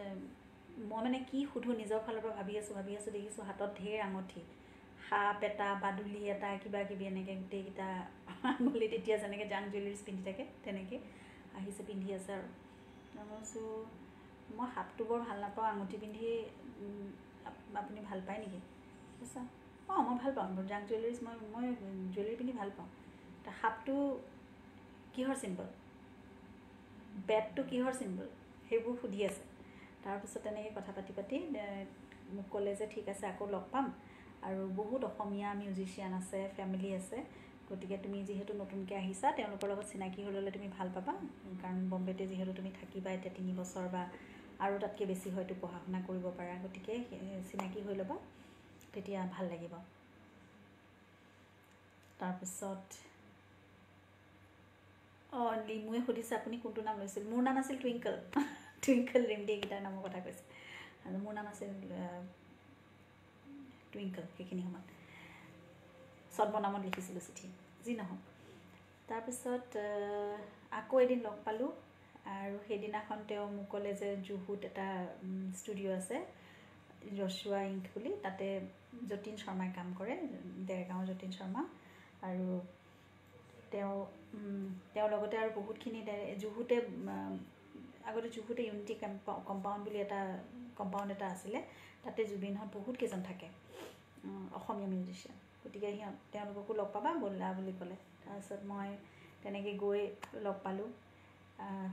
মই মানে কি সোধোঁ নিজৰ ফালৰ পৰা ভাবি আছোঁ, দেখিছোঁ হাতত ঢেৰ আঙুঠি, সাপ এটা, বাদুলি এটা, কিবা কিবি এনেকৈ গোটেইকেইটা আঙুলিত এতিয়া যেনেকৈ জাং জুৱেলাৰীজ পিন্ধি থাকে তেনেকৈ আহিছে, পিন্ধি আছে। আৰু মই কৈছোঁ মই সাপটো বৰ ভাল নাপাওঁ, আঙুঠি পিন্ধি আপুনি ভাল পায় নেকি? কৈছে অঁ মই ভাল পাওঁ জাং জুৱেলাৰীজ, মই জুৱেলাৰী পিন্ধি ভাল পাওঁ। সাপটো কিহৰ চিম্বল, বেটটো কিহৰ চিম্বল, সেইবোৰ সুধি আছে। তাৰপিছত তেনেকৈ কথা পাতি পাতি মোক ক'লে যে ঠিক আছে আকৌ লগ পাম, আৰু বহুত অসমীয়া মিউজিচিয়ান আছে, ফেমিলি আছে, গতিকে তুমি যিহেতু নতুনকৈ আহিছা তেওঁলোকৰ লগত চিনাকি হৈ ল'লে তুমি ভাল পাবা, কাৰণ বম্বেতে যিহেতু তুমি থাকিবা এতিয়া 3 বছৰ বা আৰু তাতকৈ বেছি হয়তো পঢ়া শুনা কৰিব পাৰা, গতিকে চিনাকি হৈ ল'বা তেতিয়া ভাল লাগিব। তাৰপিছত অঁ লিমুৱে সুধিছে আপুনি কোনটো নাম লৈছিল? মোৰ নাম আছিল টুইংকল, টুইংকল ৰিমডি এইকেইটাৰ নামৰ কথা কৈছে, আৰু মোৰ নাম আছিল টুইংকল সেইখিনি সময়ত, ছদ্মনামত লিখিছিলোঁ চিঠি, যি নহওক। তাৰপিছত আকৌ এদিন লগ পালোঁ, আৰু সেইদিনাখন তেওঁ মোক ক'লে যে জুহুত এটা ষ্টুডিঅ' আছে জচুৱা ইংক বুলি, তাতে যতীন শৰ্মাই কাম কৰে, দেৰগাঁৱৰ যতীন শৰ্মা, আৰু তেওঁৰ লগতে আৰু বহুতখিনি জুহুতে আগতে জুহুতে ইউনিটি কম্পাউণ্ড বুলি এটা কম্পাউণ্ড এটা আছিলে, তাতে জুবিনহঁত বহুত কেইজন থাকে অসমীয়া মিউজিচিয়ান, গতিকে তেওঁলোককো লগ পাবা ব'লা বুলি ক'লে। তাৰপিছত মই তেনেকৈ গৈ লগ পালোঁ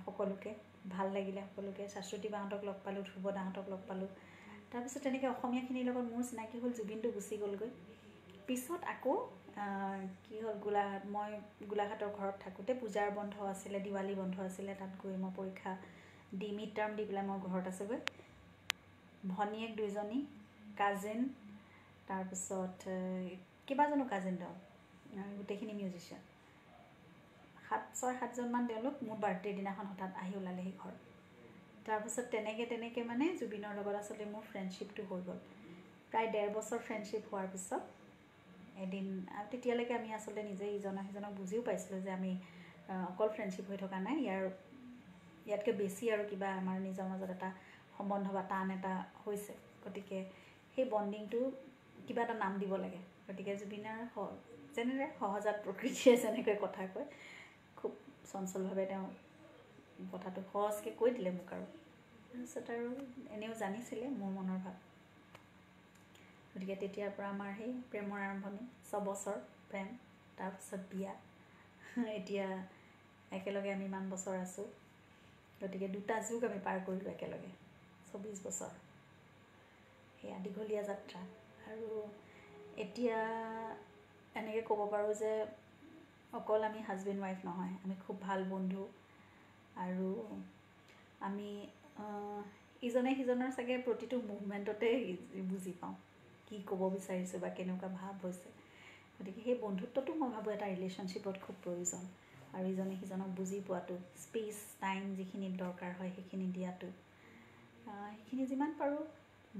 সকলোকে, ভাল লাগিলে সকলোকে, শাশ্বতী বাহঁতক লগ পালোঁ, ধ্ৰুৱ দাহঁতক লগ পালোঁ। তাৰপিছত তেনেকৈ অসমীয়াখিনিৰ লগত মোৰ চিনাকি হ'ল, জুবিনটো গুচি গ'লগৈ। পিছত আকৌ কি হ'ল, মই গোলাঘাটৰ ঘৰত থাকোঁতে পূজাৰ বন্ধ আছিলে, দিৱালী বন্ধ আছিলে, তাত গৈ মই পৰীক্ষা দি মিড টাৰ্ম দি পেলাই মই ঘৰত আছোঁগৈ। ভনীয়েক দুজনী, কাজিন, তাৰপিছত কেইবাজনো কাজিন, তেওঁ গোটেইখিনি মিউজিচিয়ান, 6, 7জনমান তেওঁলোক মোৰ বাৰ্থডেৰ দিনাখন হঠাৎ আহি ওলালেহি ঘৰত। তাৰপিছত তেনেকৈ তেনেকৈ মানে জুবিনৰ লগত আচলতে মোৰ ফ্ৰেণ্ডশ্বিপটো হৈ গ'ল। প্ৰায় 1.5 বছৰ ফ্ৰেণ্ডশ্বিপ হোৱাৰ পিছত এদিন, আৰু তেতিয়ালৈকে আমি আচলতে নিজে ইজনা সিজনক বুজিও পাইছিলোঁ যে আমি অকল ফ্ৰেণ্ডশ্বিপ হৈ থকা নাই, ইয়াতকৈ বেছি আৰু কিবা আমাৰ নিজৰ মাজত এটা সম্বন্ধ বা টান এটা হৈছে, গতিকে সেই বণ্ডিংটো কিবা এটা নাম দিব লাগে। গতিকে জুবিনৰ যেনেদৰে সহজাত প্ৰকৃতিয়ে যেনেকৈ কথা কয়, খুব চঞ্চলভাৱে তেওঁ কথাটো সহজকৈ কৈ দিলে মোক। আৰু তাৰপিছত আৰু এনেও জানিছিলে মোৰ মনৰ ভাৱ, গতিকে তেতিয়াৰ পৰা আমাৰ সেই প্ৰেমৰ আৰম্ভণি, 6 বছৰ প্ৰেম, তাৰপিছত বিয়া, এতিয়া একেলগে আমি ইমান বছৰ আছোঁ, গতিকে 2টা যুগ আমি পাৰ কৰিলোঁ একেলগে, 24 বছৰ, সেয়া দীঘলীয়া যাত্ৰা। আৰু এতিয়া এনেকৈ ক'ব পাৰোঁ যে অকল আমি হাজবেণ্ড ৱাইফ নহয়, আমি খুব ভাল বন্ধু, আৰু আমি ইজনে সিজনৰ চাগে প্ৰতিটো মুভমেণ্টতে বুজি পাওঁ কি ক'ব বিচাৰিছোঁ বা কেনেকুৱা ভাৱ হৈছে। গতিকে সেই বন্ধুত্বটো মই ভাবোঁ এটা ৰিলেশ্যনশ্বিপত খুব প্ৰয়োজন, আৰু ইজনে সিজনক বুজি পোৱাটো, স্পেচ টাইম যিখিনি দৰকাৰ হয় সেইখিনি দিয়াটো, সেইখিনি যিমান পাৰোঁ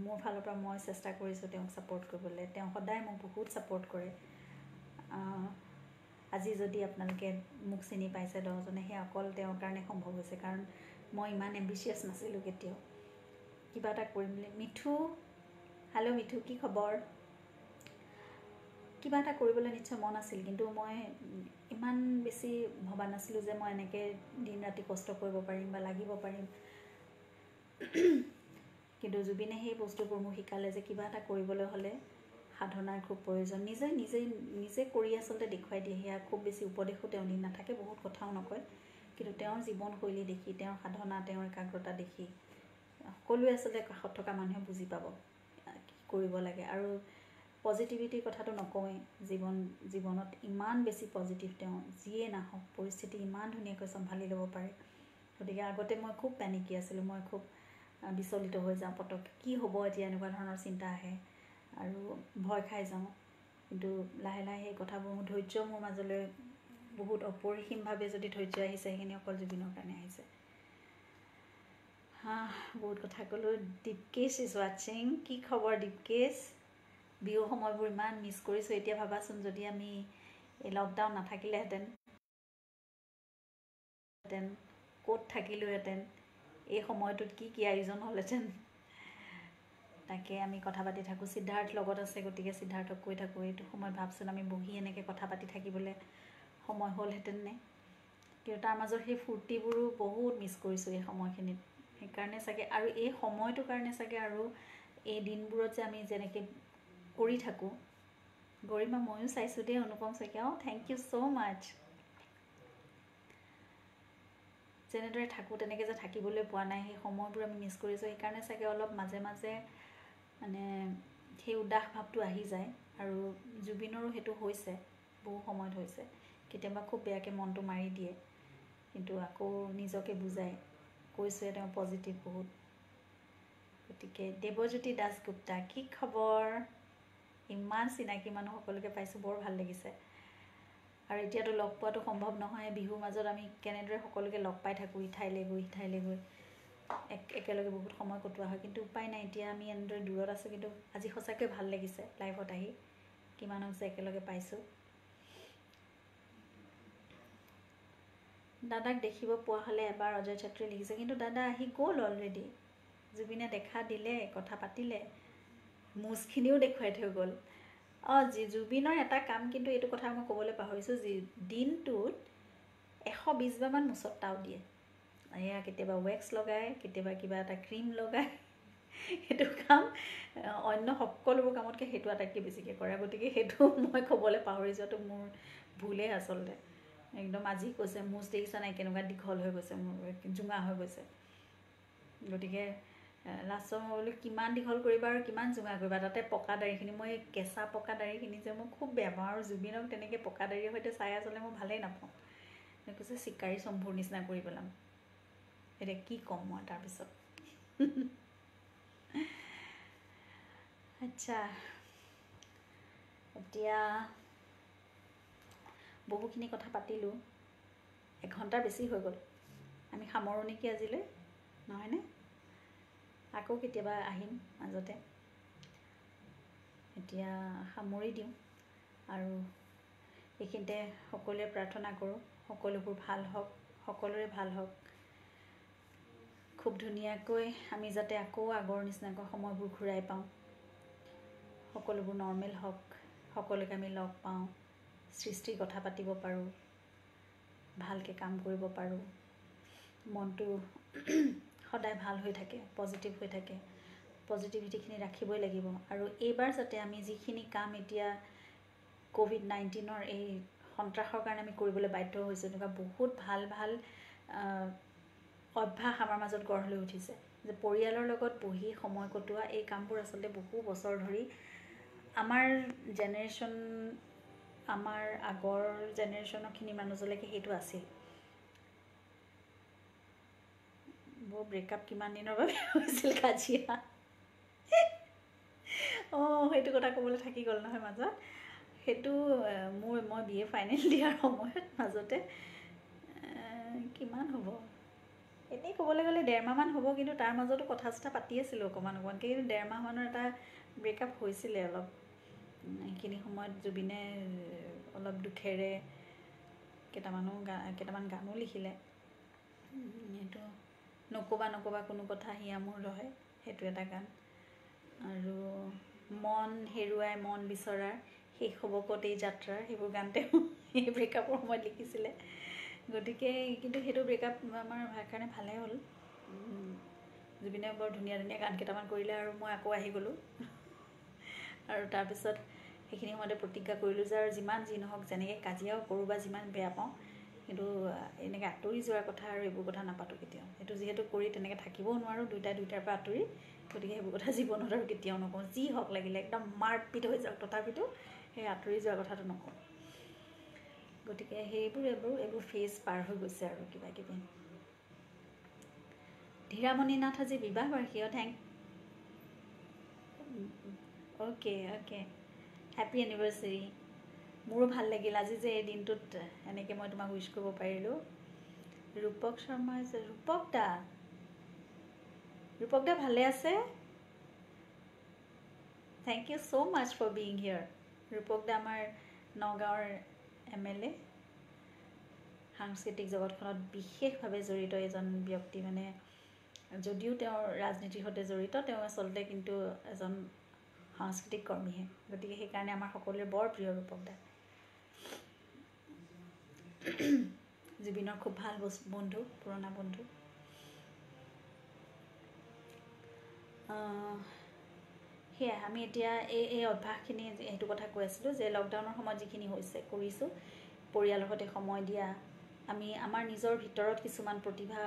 মোৰ ফালৰ পৰা মই চেষ্টা কৰিছোঁ তেওঁক ছাপৰ্ট কৰিবলৈ। তেওঁ সদায় মোক বহুত ছাপৰ্ট কৰে। আজি যদি আপোনালোকে মোক চিনি পাইছে 10জনে, সেয়া অকল তেওঁৰ কাৰণে সম্ভৱ হৈছে, কাৰণ মই ইমান এম্বিচিয়াছ নাছিলোঁ কেতিয়াও কিবা এটা কৰিম বুলি। মিঠু, হেল্ল' মিঠু, কি খবৰ? কিবা এটা কৰিবলৈ নিশ্চয় মন আছিল, কিন্তু মই ইমান বেছি ভবা নাছিলোঁ যে মই এনেকৈ দিন ৰাতি কষ্ট কৰিব পাৰিম বা লাগিব পাৰিম। কিন্তু জুবিনে সেই বস্তুবোৰ মোক শিকালে যে কিবা এটা কৰিবলৈ হ'লে সাধনাৰ খুব প্ৰয়োজন। নিজে নিজে নিজে কৰি আচলতে দেখুৱাই দিয়ে, সেয়া খুব বেছি উপদেশো তেওঁ দি নাথাকে, বহুত কথাও নকয়, কিন্তু তেওঁৰ জীৱনশৈলী দেখি, তেওঁৰ সাধনা, তেওঁৰ একাগ্ৰতা দেখি সকলোৱে আচলতে কাষত থকা মানুহে বুজি পাব কি কৰিব লাগে। আৰু পজিটিভিটিৰ কথাটো নকওঁৱেই, জীৱনত ইমান বেছি পজিটিভ তেওঁ, যিয়ে নাহক পৰিস্থিতি ইমান ধুনীয়াকৈ চম্ভালি ল'ব পাৰে। গতিকে আগতে মই খুব পেনিকি আছিলোঁ, মই খুব বিচলিত হৈ যাওঁ পটককৈ, কি হ'ব এতিয়া এনেকুৱা ধৰণৰ চিন্তা আহে আৰু ভয় খাই যাওঁ। কিন্তু লাহে লাহে সেই কথাবোৰ মোৰ ধৈৰ্য মোৰ মাজলৈ বহুত অপৰিসীমভাৱে যদি ধৈৰ্য আহিছে, সেইখিনি অকল জুবিনৰ কাৰণে আহিছে। বহুত কথা ক'লোঁ। দীপকেশ is ৱাচিং, কি খবৰ দীপকেশ? বিহু সময়বোৰ ইমান মিছ কৰিছোঁ। এতিয়া ভাবাচোন যদি আমি এই লকডাউন নাথাকিলেহেঁতেন ক'ত থাকিলোহেঁতেন, এই সময়টোত কি কি আয়োজন হ'লহেঁতেন। তাকে আমি কথা পাতি থাকোঁ, সিদ্ধাৰ্থ লগত আছে গতিকে সিদ্ধাৰ্থক কৈ থাকোঁ এইটো সময়ত ভাবচোন আমি বহি এনেকৈ কথা পাতি থাকিবলৈ সময় হ'লহেঁতেন নে। কিন্তু তাৰ মাজত সেই ফূৰ্তিবোৰো বহুত মিছ কৰিছোঁ এই সময়খিনিত। সেইকাৰণে চাগে আৰু এই সময়টোৰ কাৰণে চাগে আৰু এই দিনবোৰত যে আমি যেনেকৈ কৰি থাকোঁ। গৰিমা ময়ো চাইছোঁ দেই, অনুপম শইকীয়া, অঁ thank you so মাছ। যেনেদৰে থাকোঁ তেনেকৈ যে থাকিবলৈ পোৱা নাই, সেই সময়বোৰ আমি মিছ কৰিছোঁ। সেইকাৰণে চাগে অলপ মাজে মাজে মানে সেই উদাস ভাৱটো আহি যায়। আৰু জুবিনৰো সেইটো হৈছে, বহু সময়ত হৈছে, কেতিয়াবা খুব বেয়াকৈ মনটো মাৰি দিয়ে, কিন্তু আকৌ নিজকে বুজায়, কৈছোৱে তেওঁ পজিটিভ বহুত। গতিকে দেৱজ্যোতি দাসগুপ্তা, কি খবৰ? ইমান চিনাকি মানুহ সকলোকে পাইছোঁ, বৰ ভাল লাগিছে। আৰু এতিয়াতো লগ পোৱাটো সম্ভৱ নহয়, বিহুৰ মাজত আমি কেনেদৰে সকলোকে লগ পাই থাকোঁ, ইঠাইলৈ গৈ সিঠাইলৈ গৈ একেলগে বহুত সময় কটোৱা হয়, কিন্তু উপায় নাই, এতিয়া আমি এনেদৰে দূৰত আছোঁ। কিন্তু আজি সঁচাকৈ ভাল লাগিছে লাইভত আহি, কিমানক যে একেলগে পাইছোঁ। দাদাক দেখিব পোৱা হ'লে এবাৰ, অজয় চেত্ৰীয়ে লিখিছে, কিন্তু দাদা আহি গ'ল অলৰেডি। জুবিনে দেখা দিলে, কথা পাতিলে, মোচখিনিও দেখুৱাই থৈ গ'ল। অঁ, জুবিনৰ এটা কাম কিন্তু এইটো কথা মই ক'বলৈ পাহৰিছোঁ, যি দিনটোত 120 বাৰমান মোচত তাও দিয়ে। এয়া কেতিয়াবা ৱেক্স লগায়, কেতিয়াবা কিবা এটা ক্ৰীম লগায়। সেইটো কাম অন্য সকলোবোৰ কামতকৈ সেইটো আটাইতকৈ বেছিকৈ কৰে। গতিকে সেইটো মই ক'বলৈ পাহৰি যোৱাটো মোৰ ভুলেই আচলতে। একদম আজি কৈছে মোচ দেখিছা নাই কেনেকুৱা দীঘল হৈ গৈছে, মোৰ জোঙা হৈ গৈছে। গতিকে লাষ্টত মই বোলো কিমান দীঘল কৰিবা আৰু কিমান জোঙা কৰিবা, তাতে পকা দাড়িখিনি, মই কেঁচা পকা দাড়িখিনি যে মই খুব বেয়া পাওঁ। আৰু জুবিনক তেনেকৈ পকা দাড়িৰ সৈতে চাই আচলতে মই ভালেই নাপাওঁ। কৈছে চিকাৰী চম্ভুৰ নিচিনা কৰি পেলাম। এতিয়া কি ক'ম মই তাৰপিছত। আচ্ছা, এতিয়া বহুখিনি কথা পাতিলোঁ, এঘণ্টাৰ বেছি হৈ গ'ল। আমি সামৰোঁ নেকি আজিলৈ, নহয়নে? আকৌ কেতিয়াবা আহিম মাজতে। এতিয়া সামৰি দিওঁ আৰু এইখিনিতে সকলোৱে প্ৰাৰ্থনা কৰোঁ সকলোবোৰ ভাল হওক, সকলোৰে ভাল হওক, খুব ধুনীয়াকৈ আমি যাতে আকৌ আগৰ নিচিনাকৈ সময়বোৰ ঘূৰাই পাওঁ, সকলোবোৰ নৰ্মেল হওক, সকলোকে আমি লগ পাওঁ, সৃষ্টিৰ কথা পাতিব পাৰোঁ, ভালকৈ কাম কৰিব পাৰোঁ, মনটো সদায় ভাল হৈ থাকে, পজিটিভ হৈ থাকে। পজিটিভিটিখিনি ৰাখিবই লাগিব। আৰু এইবাৰ যাতে আমি যিখিনি কাম এতিয়া ক'ভিড-19ৰ এই সন্ত্ৰাসৰ কাৰণে আমি কৰিবলৈ বাধ্য হৈছোঁ, এনেকুৱা বহুত ভাল ভাল অভ্যাস আমাৰ মাজত গঢ় লৈ উঠিছে যে পৰিয়ালৰ লগত বহি সময় কটোৱা এই কামবোৰ আচলতে বহু বছৰ ধৰি আমাৰ জেনেৰেশ্যন, আমাৰ আগৰ জেনেৰেশ্যনৰখিনি মানুহলৈকে সেইটো আছিল। বৰ ব্ৰেকআপ কিমান দিনৰ বাবে হৈছিল, কাজিয়া, অঁ সেইটো কথা ক'বলৈ থাকি গ'ল নহয় মাজত। সেইটো মোৰ মই বি এ ফাইনেল দিয়াৰ সময়ত মাজতে কিমান হ'ব এনেই ক'বলৈ গ'লে 1.5 মাহমান হ'ব, কিন্তু তাৰ মাজতো কথা চথা পাতি আছিলোঁ অকণমান অকণমানকৈ। কিন্তু 1.5 মাহমানৰ এটা ব্ৰেকআপ হৈছিলে অলপ। সেইখিনি সময়ত জুবিনে অলপ দুখেৰে কেইটামান গানো লিখিলে। সেইটো নক'বা নক'বা কোনো কথা হিয়া মোৰ ৰহে, সেইটো এটা গান। আৰু মন হেৰুৱাই মন বিচৰাৰ শেষ হ'ব ক'ত এই যাত্ৰাৰ, সেইবোৰ গান তেওঁ সেই ব্ৰেকআপৰ সময়ত লিখিছিলে। গতিকে কিন্তু সেইটো ব্ৰেকআপ আমাৰ কাৰণে ভালেই হ'ল। জুবিনে বৰ ধুনীয়া ধুনীয়া গান কেইটামান কৰিলে আৰু মই আকৌ আহি গ'লোঁ। আৰু তাৰপিছত সেইখিনি সময়তে প্ৰতিজ্ঞা কৰিলোঁ যে আৰু যিমান যি নহওক, যেনেকৈ কাজিয়াও কৰোঁ বা যিমান বেয়া পাওঁ, কিন্তু এনেকৈ আঁতৰি যোৱাৰ কথা আৰু এইবোৰ কথা নাপাতোঁ কেতিয়াও। সেইটো যিহেতু কৰি তেনেকৈ থাকিবও নোৱাৰোঁ, দুয়োটাই দুয়োটাৰ পৰা আঁতৰি, গতিকে সেইবোৰ কথা জীৱনত আৰু কেতিয়াও নকওঁ। যি হওক লাগিলে একদম মাৰপিট হৈ যাওক, তথাপিতো সেই আঁতৰি যোৱাৰ কথাটো নকওঁ। গতিকে সেইবোৰ এইবোৰ এইবোৰ ফেজ পাৰ হৈ গৈছে আৰু কিবা কিবি। ধীৰামণি নাথ আজি বিবাহ বাৰ্ষিকী, thank okay okay, happy anniversary. মোৰো ভাল লাগিল আজি যে এই দিনটোত এনেকৈ মই তোমাক উইচ কৰিব পাৰিলোঁ। ৰূপক শৰ্মা হৈছে, ৰূপক দা ৰূপক দা ভালে আছে? Thank you so much for being here. ৰূপক দা আমাৰ নগাঁৱৰ MLA, সাংস্কৃতিক জগতখনত বিশেষভাৱে জড়িত এজন ব্যক্তি। মানে যদিও তেওঁ ৰাজনীতিৰ সৈতে জড়িত, তেওঁ আচলতে কিন্তু এজন সাংস্কৃতিক কৰ্মীহে, গতিকে সেইকাৰণে আমাৰ সকলোৰে বৰ প্ৰিয় ৰূপক দা। জুবিনৰ খুব ভাল বন্ধু, পুৰণা বন্ধু। সেয়াই আমি এতিয়া এই অভ্যাসখিনি, সেইটো কথা কৈ আছিলোঁ যে লকডাউনৰ সময়ত যিখিনি হৈছে কৰিছোঁ, পৰিয়ালৰ সৈতে সময় দিয়া, আমি আমাৰ নিজৰ ভিতৰত কিছুমান প্ৰতিভা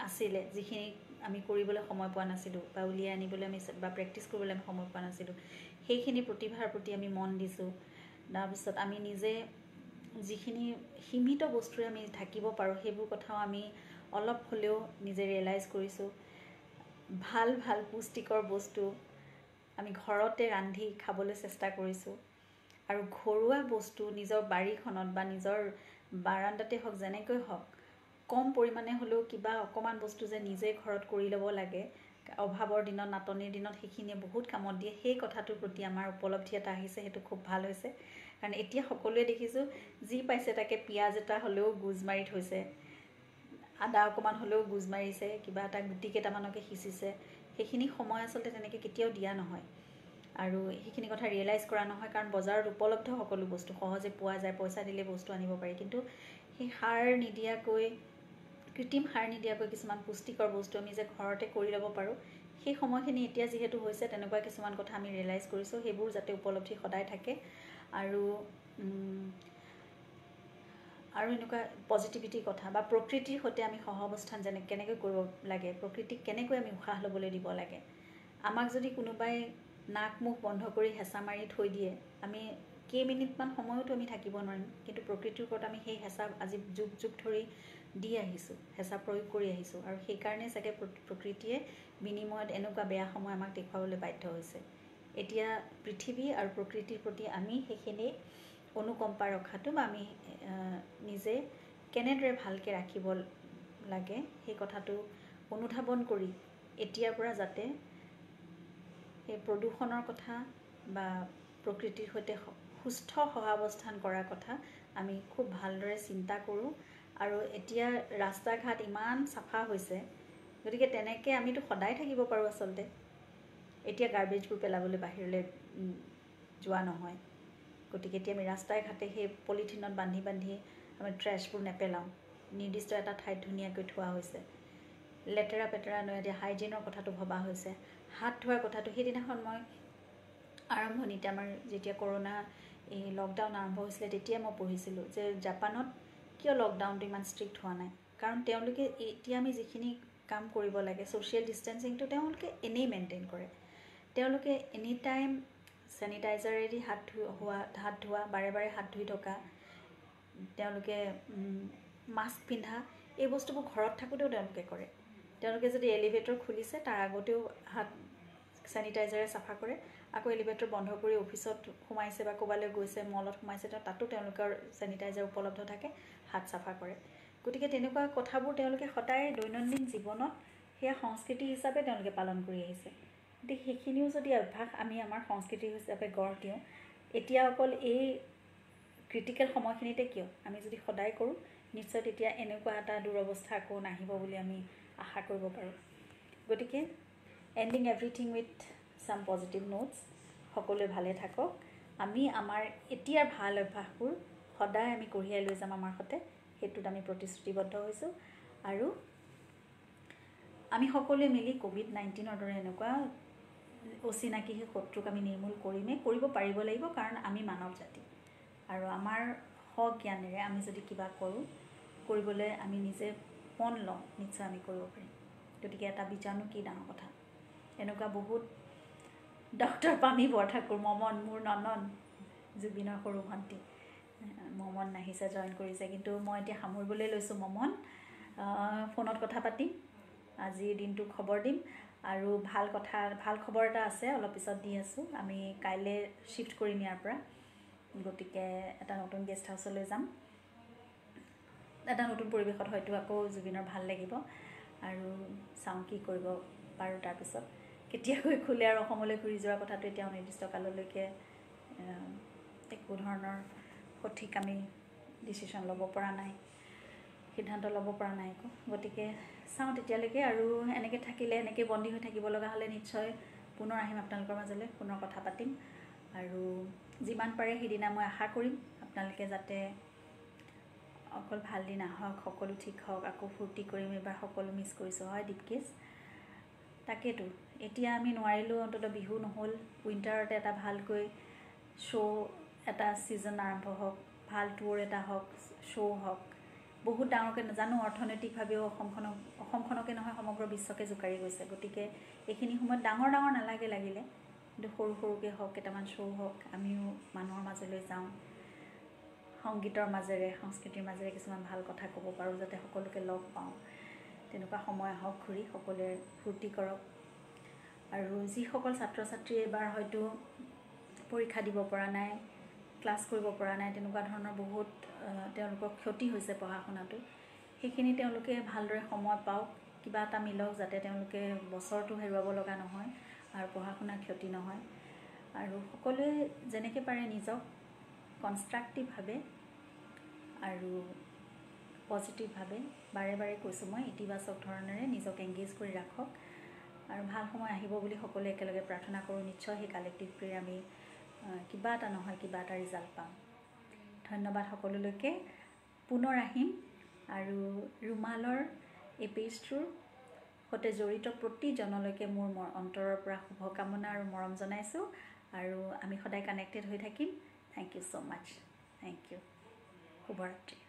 আছিলে যিখিনি আমি কৰিবলৈ সময় পোৱা নাছিলোঁ বা উলিয়াই আনিবলৈ আমি বা প্ৰেক্টিছ কৰিবলৈ আমি সময় পোৱা নাছিলোঁ, সেইখিনি প্ৰতিভাৰ প্ৰতি আমি মন দিছোঁ। তাৰপিছত আমি নিজে যিখিনি সীমিত বস্তুৰে আমি থাকিব পাৰোঁ সেইবোৰ কথাও আমি অলপ হ'লেও নিজে ৰিয়েলাইজ কৰিছোঁ। ভাল ভাল পুষ্টিকৰ বস্তু আমি ঘৰতে ৰান্ধি খাবলৈ চেষ্টা কৰিছোঁ আৰু ঘৰুৱা বস্তু নিজৰ বাৰীখনত বা নিজৰ বাৰাণ্ডাতে হওক, যেনেকৈ হওক, কম পৰিমাণে হ'লেও কিবা অকণমান বস্তু যে নিজে ঘৰত কৰি ল'ব লাগে, অভাৱৰ দিনত, নাটনিৰ দিনত সেইখিনিয়ে বহুত কামত দিয়ে। সেই কথাটোৰ প্ৰতি আমাৰ উপলব্ধি এটা আহিছে, সেইটো খুব ভাল হৈছে। কাৰণ এতিয়া সকলোৱে দেখিছোঁ যি পাইছে তাকে পিঁয়াজ এটা হ'লেও গোজ মাৰি থৈছে, আদা অকণমান হ'লেও গোজ মাৰিছে, কিবা এটা গুটি কেইটামানকে সিঁচিছে। সেইখিনি সময় আচলতে তেনেকৈ কেতিয়াও দিয়া নহয় আৰু সেইখিনি কথা ৰিয়েলাইজ কৰা নহয়, কাৰণ বজাৰত উপলব্ধ সকলো বস্তু সহজে পোৱা যায়, পইচা দিলে বস্তু আনিব পাৰি। কিন্তু সেই সাৰ নিদিয়াকৈ, কৃত্ৰিম সাৰ নিদিয়াকৈ কিছুমান পুষ্টিকৰ বস্তু আমি যে ঘৰতে কৰি ল'ব পাৰোঁ, সেই সময়খিনি এতিয়া যিহেতু হৈছে, তেনেকুৱা কিছুমান কথা আমি ৰিয়েলাইজ কৰিছোঁ। সেইবোৰ যাতে উপলব্ধি সদায় থাকে আৰু আৰু এনেকুৱা পজিটিভিটিৰ কথা বা প্ৰকৃতিৰ সৈতে আমি সহাৱস্থান যেনে কেনেকৈ কৰিব লাগে, প্ৰকৃতিক কেনেকৈ আমি উশাহ ল'বলৈ দিব লাগে। আমাক যদি কোনোবাই নাক মুখ বন্ধ কৰি হেঁচা মাৰি থৈ দিয়ে, আমি কেইমিনিটমান সময়তো আমি থাকিব নোৱাৰিম। কিন্তু প্ৰকৃতিৰ ওপৰত আমি সেই হেঁচা আজি যুগ যুগ ধৰি দি আহিছোঁ, হেঁচা প্ৰয়োগ কৰি আহিছোঁ আৰু সেইকাৰণে চাগে প্ৰকৃতিয়ে বিনিময়ত এনেকুৱা বেয়া সময় আমাক দেখুৱাবলৈ বাধ্য হৈছে। এতিয়া পৃথিৱী আৰু প্ৰকৃতিৰ প্ৰতি আমি সেইখিনি অনুকম্পা ৰখাটো বা আমি নিজে কেনেদৰে ভালকৈ ৰাখিব লাগে সেই কথাটো অনুধাৱন কৰি এতিয়াৰ পৰা যাতে সেই প্ৰদূষণৰ কথা বা প্ৰকৃতিৰ সৈতে সুস্থ সহাৱস্থান কৰাৰ কথা আমি খুব ভালদৰে চিন্তা কৰোঁ। আৰু এতিয়া ৰাস্তা ঘাট ইমান চাফা হৈছে, গতিকে তেনেকৈ আমিতো সদায় থাকিব পাৰোঁ। আচলতে এতিয়া গাৰ্বেজবোৰ পেলাবলৈ বাহিৰলৈ যোৱা নহয়, গতিকে এতিয়া আমি ৰাস্তাই ঘাটে সেই পলিথিনত বান্ধি বান্ধি আমি ট্ৰেছবোৰ নেপেলাওঁ, নিৰ্দিষ্ট এটা ঠাইত ধুনীয়াকৈ থোৱা হৈছে। লেতেৰা পেতেৰা নহয়, এতিয়া হাইজিনৰ কথাটো ভবা হৈছে, হাত ধোৱাৰ কথাটো। সেইদিনাখন মই আৰম্ভণিতে আমাৰ যেতিয়া কৰোণা এই লকডাউন আৰম্ভ হৈছিলে তেতিয়া মই পঢ়িছিলোঁ যে জাপানত কিয় লকডাউনটো ইমান ষ্ট্ৰিক্ট হোৱা নাই, কাৰণ তেওঁলোকে এতিয়া আমি যিখিনি কাম কৰিব লাগে, ছ'চিয়েল ডিষ্টেঞ্চিংটো তেওঁলোকে এনেই মেইনটেইন কৰে। তেওঁলোকে এনি টাইম চেনিটাইজাৰেদি হাত ধোৱা, বাৰে বাৰে হাত ধুই থকা, তেওঁলোকে মাস্ক পিন্ধা, এই বস্তুবোৰ ঘৰত থাকোঁতেও তেওঁলোকে কৰে। তেওঁলোকে যদি এলিভেটৰ খুলিছে তাৰ আগতেও হাত চেনিটাইজাৰে চাফা কৰে, আকৌ এলিভেটৰ বন্ধ কৰি অফিচত সোমাইছে বা ক'ৰবালৈ গৈছে, মলত সোমাইছে, তাতো তেওঁলোকৰ চেনিটাইজাৰ উপলব্ধ থাকে, হাত চাফা কৰে। গতিকে তেনেকুৱা কথাবোৰ তেওঁলোকে সদায় দৈনন্দিন জীৱনত সেয়া সংস্কৃতি হিচাপে তেওঁলোকে পালন কৰি আহিছে। গতিকে সেইখিনিও যদি অভ্যাস আমি আমাৰ সংস্কৃতি হিচাপে গঢ় দিওঁ, এতিয়া অকল এই ক্ৰিটিকেল সময়খিনিতে কিয়, আমি যদি সদায় কৰোঁ নিশ্চয় তেতিয়া এনেকুৱা এটা দুৰৱস্থা আকৌ নাহিব বুলি আমি আশা কৰিব পাৰোঁ। গতিকে ending everything with some positive notes, সকলোৱে ভালে থাকক। আমি আমাৰ এতিয়াৰ ভাল অভ্যাসবোৰ সদায় আমি কঢ়িয়াই লৈ যাম আমাৰ সৈতে, সেইটোত আমি প্ৰতিশ্ৰুতিবদ্ধ হৈছোঁ। আৰু আমি সকলোৱে মিলি ক'ভিড-19ৰ দৰে এনেকুৱা অচিনাকি সেই শত্ৰুক আমি নিৰ্মূল কৰিমেই, কৰিব পাৰিব লাগিব, কাৰণ আমি মানৱ জাতি আৰু আমাৰ সজ্ঞানেৰে আমি যদি কিবা কৰোঁ, কৰিবলৈ আমি নিজে পণ লওঁ, নিশ্চয় আমি কৰিব পাৰিম। গতিকে এটা বীজাণু কি ডাঙৰ কথা। এনেকুৱা বহুত ডক্টৰ পামী বৰঠাকুৰ, মমন, মোৰ ননন, জুবিনৰ সৰু ভণ্টি মমন আহিছে, জইন কৰিছে। কিন্তু মই এতিয়া সামৰিবলৈ লৈছোঁ। মমন, ফোনত কথা পাতিম, আজিৰ দিনটো খবৰ দিম আৰু ভাল কথা, ভাল খবৰ এটা আছে, অলপ পিছত দি আছোঁ। আমি কাইলৈ শ্বিফ্ট কৰিম ইয়াৰ পৰা, গতিকে এটা নতুন গেষ্ট হাউচলৈ যাম, এটা নতুন পৰিৱেশত হয়তো আকৌ জুবিনৰ ভাল লাগিব আৰু চাওঁ কি কৰিব বাৰু তাৰপিছত কেতিয়াকৈ খোলে আৰু অসমলৈ ঘূৰি যোৱাৰ কথাটো এতিয়া অনিৰ্দিষ্ট কাললৈকে একো ধৰণৰ সঠিক আমি ডিচিশ্যন ল'ব পৰা নাই, সিদ্ধান্ত ল'ব পৰা নাই একো। গতিকে চাওঁ তেতিয়ালৈকে, আৰু এনেকৈ থাকিলে, এনেকৈ বন্দী হৈ থাকিব লগা হ'লে নিশ্চয় পুনৰ আহিম আপোনালোকৰ মাজলৈ, পুনৰ কথা পাতিম। আৰু যিমান পাৰে সেইদিনা মই আশা কৰিম আপোনালোকে যাতে অকল ভাল দিন আহক, সকলো ঠিক হওক, আকৌ ফূৰ্তি কৰিম। এইবাৰ সকলো মিছ কৰিছোঁ হয় দীপকেশ, তাকেতো এতিয়া আমি নোৱাৰিলেও অন্ততঃ বিহু নহ'ল, উইণ্টাৰতে এটা ভালকৈ শ্ব' এটা ছিজন আৰম্ভ হওক, ভাল টুৰ এটা হওক, শ্ব' হওক, বহুত ডাঙৰকৈ নাজানো অৰ্থনৈতিকভাৱেও অসমখনকে নহয় সমগ্ৰ বিশ্বকে জোকাৰি গৈছে। গতিকে এইখিনি সময়ত ডাঙৰ ডাঙৰ নালাগে লাগিলে, কিন্তু সৰু সৰুকৈ হওক, কেইটামান শ্ব' হওক, আমিও মানুহৰ মাজলৈ যাওঁ, সংগীতৰ মাজেৰে সংস্কৃতিৰ মাজেৰে কিছুমান ভাল কথা ক'ব পাৰোঁ, যাতে সকলোকে লগ পাওঁ। তেনেকুৱা সময় আহক ঘূৰি, সকলোৱে ফূৰ্তি কৰক। আৰু যিসকল ছাত্ৰ ছাত্ৰীয়ে এইবাৰ হয়তো পৰীক্ষা দিব পৰা নাই, ক্লাছ কৰিব পৰা নাই, তেনেকুৱা ধৰণৰ বহুত তেওঁলোকৰ ক্ষতি হৈছে পঢ়া শুনাটো, সেইখিনি তেওঁলোকে ভালদৰে সময় পাওক, কিবা এটা মিলক, যাতে তেওঁলোকে বছৰটো হেৰুৱাব লগা নহয় আৰু পঢ়া শুনাৰ ক্ষতি নহয়। আৰু সকলোৱে যেনেকৈ পাৰে নিজক কনষ্ট্ৰাক্টিভভাৱে আৰু পজিটিভভাৱে, বাৰে বাৰে কৈছোঁ মই, ইতিবাচক ধৰণেৰে নিজক এংগেজ কৰি ৰাখক আৰু ভাল সময় আহিব বুলি সকলোৱে একেলগে প্ৰাৰ্থনা কৰোঁ। নিশ্চয় সেই কালেক্টিভ প্ৰেয়াৰ আমি কিবা এটা নহয় কিবা এটা ৰিজাল্ট পাম। ধন্যবাদ সকলোলৈকে, পুনৰ আহিম। আৰু ৰুমালৰ এই পেজটোৰ সৈতে জড়িত প্ৰতিজনলৈকে মোৰ অন্তৰৰ পৰা শুভকামনা আৰু মৰম জনাইছোঁ। আৰু আমি সদায় কানেক্টেড হৈ থাকিম। Thank you so much, thank you, শুভৰাত্ৰি।